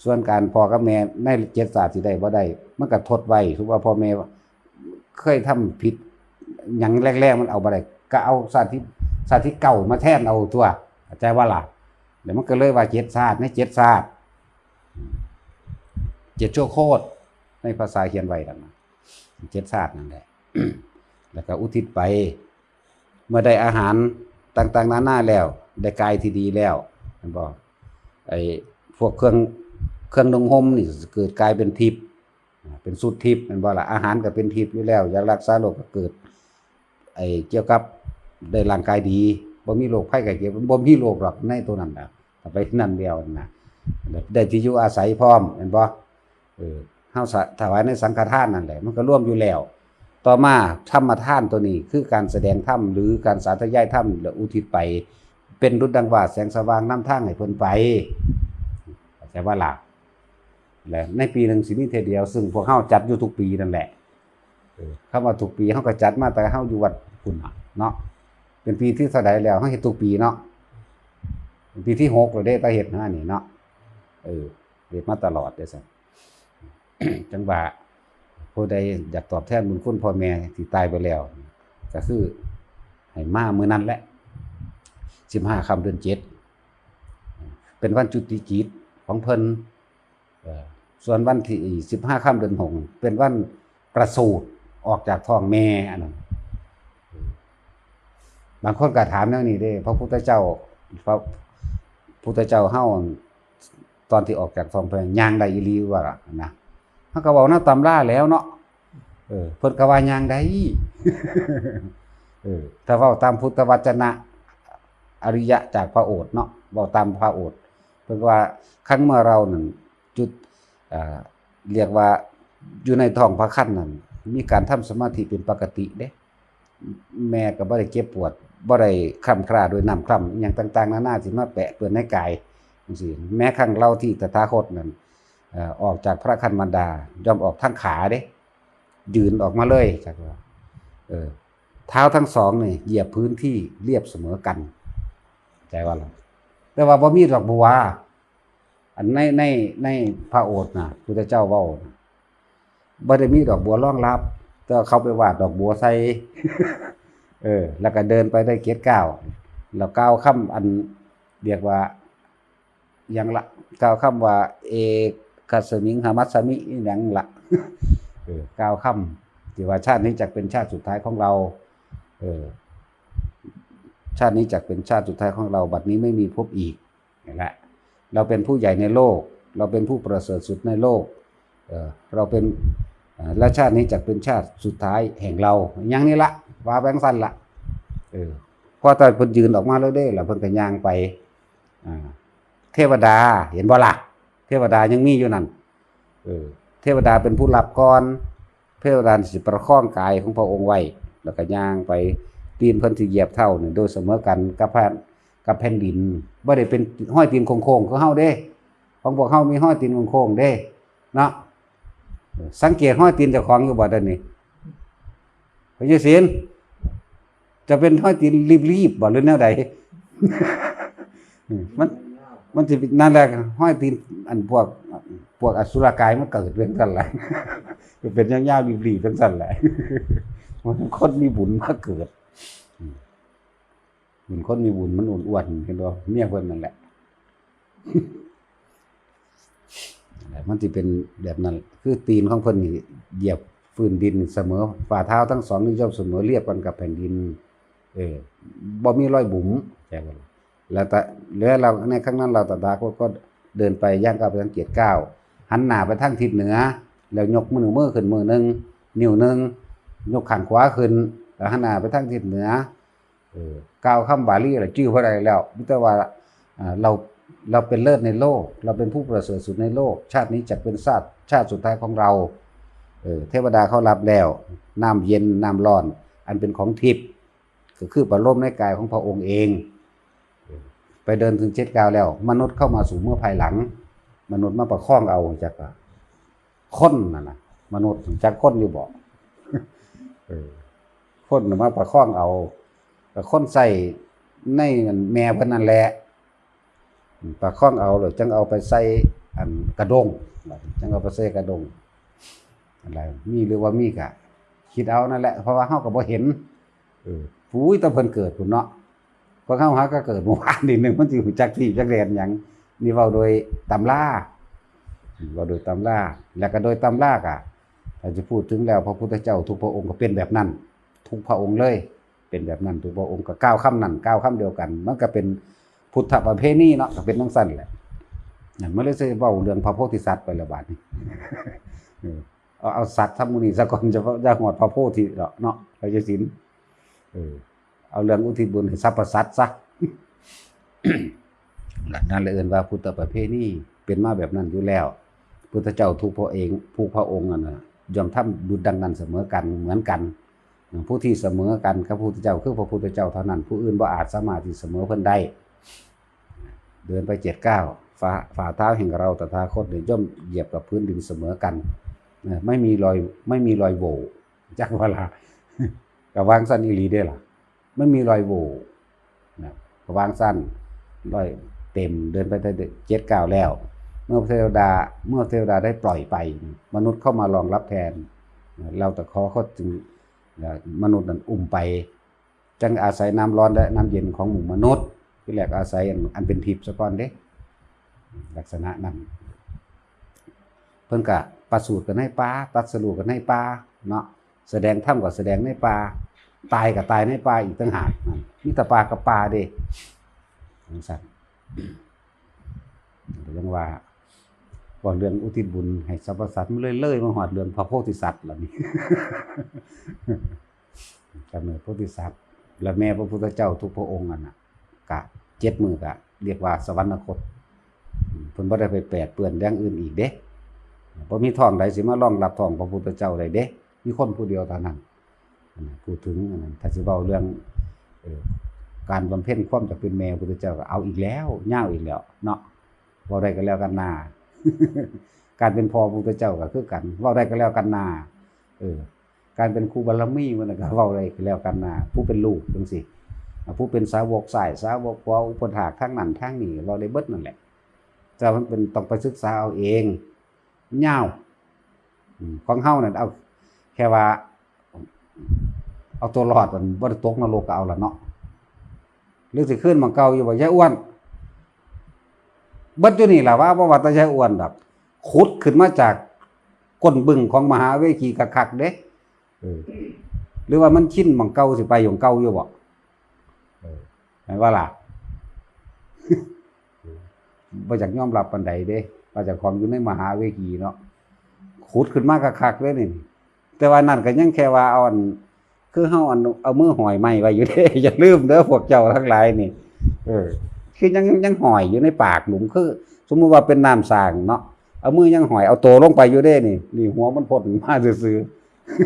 ส่วนการพ่อกับแม่ในเจ็ดชาติสิได้บ่ได้ มันก็ทดไว้ ถือว่าพ่อแม่เคยทำผิดหยังแรกๆ มันเอาบ่ได้ ก็เอาชาติที่ ชาติที่เก้ามาแทนเอาตัว เข้าใจบ่ล่ะ แล้วมันก็เลยว่าเจ็ดชาติ ในเจ็ดชาติ เจ็ดชั่วโคตร ในภาษาเขียนไว้นั่นน่ะ เจ็ดชาตินั่นแหละ แล้วก็อุทิศไป เมื่อได้อาหารต่างๆ นานาแล้ว ได้กายที่ดีแล้ว แม่นบ่ ไอ้พวกเครื่อง เครื่องนุ่งห่มนี่เกิดกลายเป็นทิพย์ เป็นชุดทิพย์ แม่นบ่ล่ะ อาหารก็เป็นทิพย์อยู่แล้ว ยารักษาโรคก็เกิด ไอ้เกี่ยวกับได้ร่างกายดี บ่มีโรคภัยไข้เจ็บ บ่มีโรคดอกในตัวนั้นน่ะ ถ้าไปนั่นแล้วนะ ได้ที่อยู่อาศัยพร้อม แม่นบ่ เออ เฮาสะ- ถวายในสังฆทานนั่นแหละ มันก็รวมอยู่แล้ว ต่อมาธรรมทานตัวนี้คือการแสดงธรรม หรือการสาธยายธรรม และอุทิศไป เป็นดุจดังว่าแสงสว่างนำทางให้เพิ่นไป เข้าใจบ่ล่ะ และในปีหนึ่งสิมีเทื่อเดียว ซึ่งพวกเฮาจัดอยู่ทุกปีนั่นแหละ เออ คำว่าทุกปีเฮาก็จัดมาแต่เฮาอยู่วัดพุ้นน่ะเนาะ เป็นปีที่เท่าใดแล้ว เฮาเฮ็ดทุกปีเนาะ เป็นปีที่หกแล้วเด้ แต่เฮ็ดมานี่เนาะ เออ เฮ็ดมาตลอดเด้ซั่น จั่งว่าผู้ใดอยากตอบแทนบุญคุณพ่อแม่ที่ตายไปแล้ว ก็คือให้มามื้อนั้นแหละ สิบห้าค่ำเดือนเจ็ด เป็นวันจุติจิตของเพิ่น เอ่อ ส่วนวันที่สิบห้าค่ำเดือนหก เป็นวันประสูติออกจากท้องแม่ อันนั้น บางคนก็ถามแนวนี้เด้ พระพุทธเจ้า พระพุทธเจ้าเฮา ตอนที่ออกจากท้องพระย่างได้อีหลีบ่ล่ะนะ เฮาก็เว้านำตำราแล้วเนาะ เออ เพิ่นก็ว่าย่างได้ เออ ถ้าเว้าตามพุทธวจนะ อริยะจากพระโอษฐ์เนาะ เว้าตามพระโอษฐ์ เพิ่นก็ว่า ครั้นเมื่อเรานั่นจุด อ่า เรียกว่าอยู่ในท้องพระครรภ์นั่น มีการทำสมาธิเป็นปกติเด้ แม่ก็บ่ได้เจ็บปวด บ่ได้คร่ำคร่าด้วยน้ำคร่ำอิหยังต่างๆ นานาสิมาแปะเปื้อนในกายจังซี้ แม้ครั้นเราที่ตถาคตนั่น เอ่อ ออกจากพระครรภ์มารดา ย่อมออกทางขาเด้ ยืนออกมาเลย จักว่า เออ เท้าทั้งสองนี่เหยียบพื้นที่เรียบเสมอกัน ใจว่าล่ะ แต่ว่าบ่มีดอกบัว อันใน ใน ในพระโอษฐ์นะ พุทธเจ้าเว้านะ บ่ได้มีดอกบัวรองรับ แต่ว่าเขาไปวาดดอกบัวใส่ เออ แล้วก็เดินไปได้เจ็ดก้าว แล้วกล่าวคำอันเรียกว่า หยังละ กล่าวคำว่า เอกัสมิงหามัสสมิ อิหยังละ เออ กล่าวคำที่ว่าชาตินี้จักเป็นชาติสุดท้ายของเรา เออ ชาตินี้จักเป็นชาติสุดท้ายของเรา บัดนี้ไม่มีพบอีก นี่แหละ เราเป็นผู้ใหญ่ในโลก เราเป็นผู้ประเสริฐสุดในโลก เออ เราเป็น เอ่อ และชาตินี้จักเป็นชาติสุดท้ายแห่งเรา อย่างนี้ละ ว่าไปจั่งซั้นละ เออ พอตอนเพิ่นยืนออกมาแล้วเด้ แล้วเพิ่นก็ย่างไป อ่า เทวดา เห็นบ่ล่ะ เทวดายังมีอยู่นั่น เออ เทวดาเป็นผู้รับก่อน เทวดาสิประคองกายของพระองค์ไว้ แล้วก็ย่างไป ตีนเพิ่นสิเหยียบเท้านี่โดยเสมอกันกับแผ่น กับแผ่นดิน บ่ได้เป็นฮอยตีนโค้งๆ คือเฮาเด้ ของพวกเฮามีฮอยตีนโค้งๆ เด้ เนาะ สังเกตฮอยตีนเจ้าของอยู่บ่เดี๋ยวนี้ พระเยซูศิลป์ จะเป็นฮอยตีนรีบๆ บ่หรือแนวใด มัน มันสินั่นแหละ ฮอยตีนอันพวก พวกอสุรกายมันเกิดเป็นจั่งซั้นแหละ เป็นยาวๆ รีบๆ จั่งซั้นแหละ มันคนมีบุญมาเกิด อืม บุญคนมีบุญมันอ้วนๆ เห็นบ่ เมียเพิ่นนั่นแหละ มันสิเป็นแบบนั้น คือตีนของเพิ่นนี่เหยียบพื้นดินเสมอ ฝ่าเท้าทั้งสองนี่ย่อมเสมอเรียบกันกับแผ่นดิน เออ บ่มีรอยบุ๋ม ใช่บ่ล่ะ แล้วแต่ แล้วเรา ในครั้งนั้นเราตถาคตก็เดินไปย่างก้าวไปทางเจ็ดก้าว หันหน้าไปทางทิศเหนือ แล้วยกมือ มือขึ้นมือหนึ่ง นิ้วหนึ่ง ยกข้างขวาขึ้น แล้วหันหน้าไปทางทิศเหนือ เออ กล่าวคำบาลีแล้วจื่อบ่ได้แล้ว มีแต่ว่า อ่า เรา เราเป็นเลิศในโลก เราเป็นผู้ประเสริฐสุดในโลก ชาตินี้จะเป็นชาติ ชาติสุดท้ายของเรา เออ เทวดาเขารับแล้ว น้ำเย็น น้ำร้อน อันเป็นของทิพย์ ก็คือประโลมในกายของพระองค์เอง เออ ไปเดินถึงเจ็ดก้าวแล้ว มนุษย์เข้ามาสู่เมื่อภายหลัง มนุษย์มาประคองเอา จักว่า คนนั่นน่ะ มนุษย์จักคนอยู่บ่ เออ คนน่ะมาประคองเอา ก็คนใส่ในแม่เพิ่นนั่นแหละ อืม ประคองเอาแล้วจั่งเอาไปใส่อันกระด้ง จั่งเอาไปใส่กระด้ง อะไร มีหรือว่ามีกะ คิดเอานั่นแหละ เพราะว่าเฮาก็บ่เห็น เออ ปุ้ย แต่เพิ่นเกิดพุ้นเนาะ พวกเฮาหาก็เกิดเมื่อวานนี่หนึ่ง มันสิรู้จักที่จักแดนหยัง นี่เว้าโดยตำรา เว้าโดยตำรา แล้วก็โดยตำรากะ ถ้าจะพูดถึงแล้ว พระพุทธเจ้าทุกพระองค์ก็เป็นแบบนั้น ทุกพระองค์เลย เป็นแบบนั้นทุกพระองค์ ก็กล่าวคำนั้น กล่าวคำเดียวกัน มันก็เป็นพุทธประเพณีเนาะ ก็เป็นจั่งซั้นแหละ นั่นมันเลยสิเว้าเรื่องพระโพธิสัตว์ไปแล้วบาดนี้ เออ เอา เอาสัตว์ซะมื้อนี้ซะก่อน จะ จะฮอดพระโพธิดอกเนาะ พระเจ้าสิน เออ เอาเรื่องอุทิศบุญให้สรรพสัตว์ซะ นั่นแหละเอิ้นว่าพุทธประเพณี เป็นมาแบบนั้นอยู่แล้ว พุทธเจ้าทุกพระเอง ผู้พระองค์นั่นน่ะ ย่อมทำบุญดังนั้นเสมอกัน เหมือนกัน ผู้ที่เสมอกันกับพระพุทธเจ้าคือพระพุทธเจ้าเท่านั้น ผู้อื่นบ่อาจสามารถที่เสมอเพิ่นได้ เดินไปเจ็ดก้าว ฝ่า ฝ่าเท้าแห่งเราตถาคตเนี่ยย่อมเหยียบกับพื้นดินเสมอกัน เออ ไม่มีรอย ไม่มีรอยโหว่ จักว่าล่ะ ก็วางซั่นอีหลีเด้ล่ะ มันมีรอยโหว่นะ ก็วางซั่น รอยเต็ม เดินไปได้เจ็ดก้าวแล้ว เมื่อเทวดา เมื่อเทวดาได้ปล่อยไป มนุษย์เข้ามารองรับแทน เราตถาคตจึง มนุษย์นั้นอุ้มไป จั่งอาศัยน้ำร้อนและน้ำเย็นของหมู่มนุษย์ ที่แรกอาศัยอัน อันเป็นทิพย์ซะก่อนเด้ ลักษณะนั้น เพิ่นก็ประสูติกันในป่า ตรัสรู้กันในป่าเนาะ แสดงธรรมก็แสดงในป่า ตายก็ตายในป่าอีกต่างหากนั่น มีแต่ป่ากับป่าเด้ จังซั่น ก็ยังว่า ว่าเรื่องอุทิศบุญให้สรรพสัตว์ มันเลย เลยมาฮอดเรื่องพระโพธิสัตว์แล้วนี่ กำเนิดโพธิสัตว์ และแม่พระพุทธเจ้าทุกพระองค์นั่นน่ะ กะเจ็ดมื้อกะเรียกว่าสวรรคต เพิ่นบ่ได้ไปแปดเปื้อนอย่างอื่นอีกเด้ บ่มีท้องใดสิมารองรับท้องพระพุทธเจ้าได้เด้ มีคนผู้เดียวเท่านั้น อันนั้นพูดถึงอันนั้น ถ้าสิเว้าเรื่อง เอ่อ การบำเพ็ญความอยากเป็นแม่พระพุทธเจ้าก็เอาอีกแล้ว ยาวอีกแล้วเนาะ เว้าได้ก็แล้วกันนา การเป็นพ่อพระพุทธเจ้าก็คือกัน เว้าได้ก็แล้วกันนา เออ การเป็นครูบารมีมันก็เว้าได้ก็แล้วกันนา ผู้เป็นลูกจังซี่ อ่ะ ผู้เป็นสาวกซ้ายสาวกขวา อุปถากทางนั้นทางนี้ เว้าได้เบิดนั่นแหละ แต่มันเป็นต้องไปศึกษาเอาเอง ยาว อืม ของเฮานั่นเอาแค่ว่า เอาตัวรอดมันบ่ได้ตกนรกก็เอาละเนาะ หรือสิขึ้นหม่องเก่าอยู่บ่ ยายอ้วน เบิดอยู่นี่ล่ะว่า บ่ว่าแต่ยายอ้วนดอก ขุดขึ้นมาจากก้นบึ้งของมหาเวทีคักๆเด้ เออ หรือว่ามันชินหม่องเก่า สิไปหม่องเก่าอยู่บ่ เออ แม่นบ่ล่ะ บ่อยากยอมรับปานใดเด้ ว่าเจ้าของอยู่ในมหาเวทีเนาะ ขุดขึ้นมาคักๆเลยนี่ แต่ว่านั่นก็ยังแค่ว่าเอาอัน คือเฮาอัน เอามือห้อยไม้ไว้อยู่เด้ อย่าลืมเด้อพวกเจ้าทั้งหลายนี่ เออ คือยัง ยังห้อยอยู่ในปากหลุม คือสมมุติว่าเป็นน้ำสร้างเนาะ เอามือยังห้อย เอาโตลงไปอยู่เด้นี่ นี่หัวมันพ่นมาซื่อ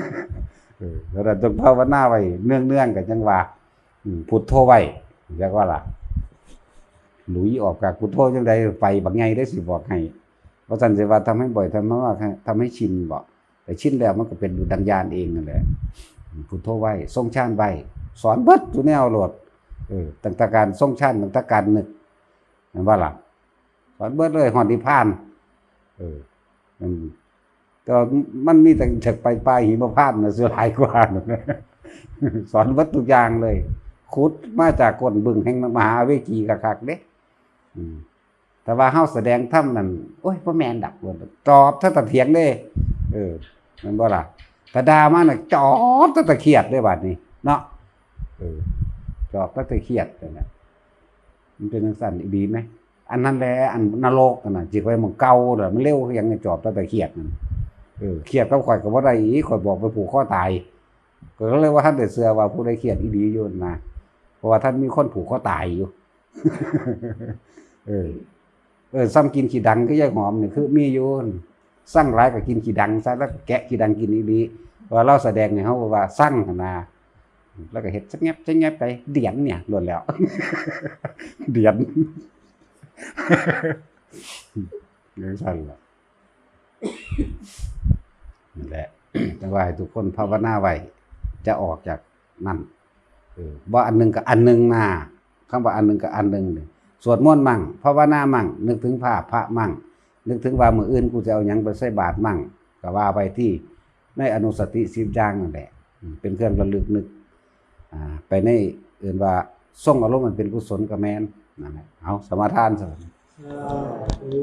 ๆ เออ แล้วจงภาวนาไว้เนืองๆ กันจังว่า อืม พุทโธไว้ เรียกว่าล่ะ หลุยออกจากพุทโธจังใด ไปบักใหญ่ได้สิบอกให้ ว่าซั่นสิว่าทำให้บ่อย ทำให้ว่า ทำให้ชินบ่ แต่ชินแล้วมันก็เป็นดุจดังญาณเองนั่นแหละ พุทโธไว้ ทรงฌานไว้ สอนเบิดทุกแนวโลด เออ ตั้งแต่การทรงฌาน ตั้งแต่การนึก แม่นบ่ล่ะ สอนเบิดเลย ฮอดนิพพาน เออ มัน แต่ว่ามันมีแต่จากไปปลายหิมพานต์น่ะ สิหลายกว่า สอนเบิดทุกอย่างเลย ขุดมาจากก้นบึ้งแห่งมหาเวทีคักๆเด้ อืม แต่ว่าเฮาแสดงธรรมนั่น โอ้ย บ่แม่นดอก จอบซะตะเถียงเด้ เออ แม่นบ่ล่ะ ถ้าด่ามาน่ะ จอบซะตะเครียดเด้ บาดนี้ เนาะ เออ จอบซะตะเครียดนั่นน่ะ มันเป็นจังซั่นอีหลีไหม อันนั้นแหละ อันนรกนั่นน่ะ จิตไว้หม่องเก่าเด้อ มันเร็วคือหยัง จอบซะตะเครียดนั่น เออ เครียดกับข้อยก็บ่ได้อีก ข้อยบอกไปผูกคอตาย ก็เลยว่าท่านได้เชื่อว่าผู้ใดเครียดอีหลีอยู่นะ เพราะว่าท่านมีคนผูกคอตายอยู่ เออ เออ ซ้ำกินขี้ดังคือยายหอมนี่คือมีอยู่ สั่งหลายก็กินขี้ดังซะ แล้วก็แกะขี้ดังกินอีหลี ว่าเราแสดงให้เฮาว่าสั่งหั่นนะ แล้วก็เฮ็ดสะแงบสะแงบไป เดียนเนี่ยล้วนแล้ว เดียน จังซั่นล่ะ นั่นแหละ แต่ว่าให้ทุกคนภาวนาไว้ จะออกจากนั่น เออ บ่อันหนึ่งก็อันหนึ่งนา คำว่าอันหนึ่งก็อันหนึ่งนี่ สวดมนต์มั่ง ภาวนามั่ง นึกถึงพระ พระมั่ง นึกถึงว่ามื้ออื่นกูจะเอาหยังไปใส่บาตรมั่ง ก็ว่าไปที่ในอนุสติสิบอย่างนั่นแหละ อืม เป็นเครื่องระลึกนึก อ่า ไปในเอิ้นว่าทรงอารมณ์อันเป็นกุศลก็แม่น นั่นแหละ เอาสมาทานซะ สาธุ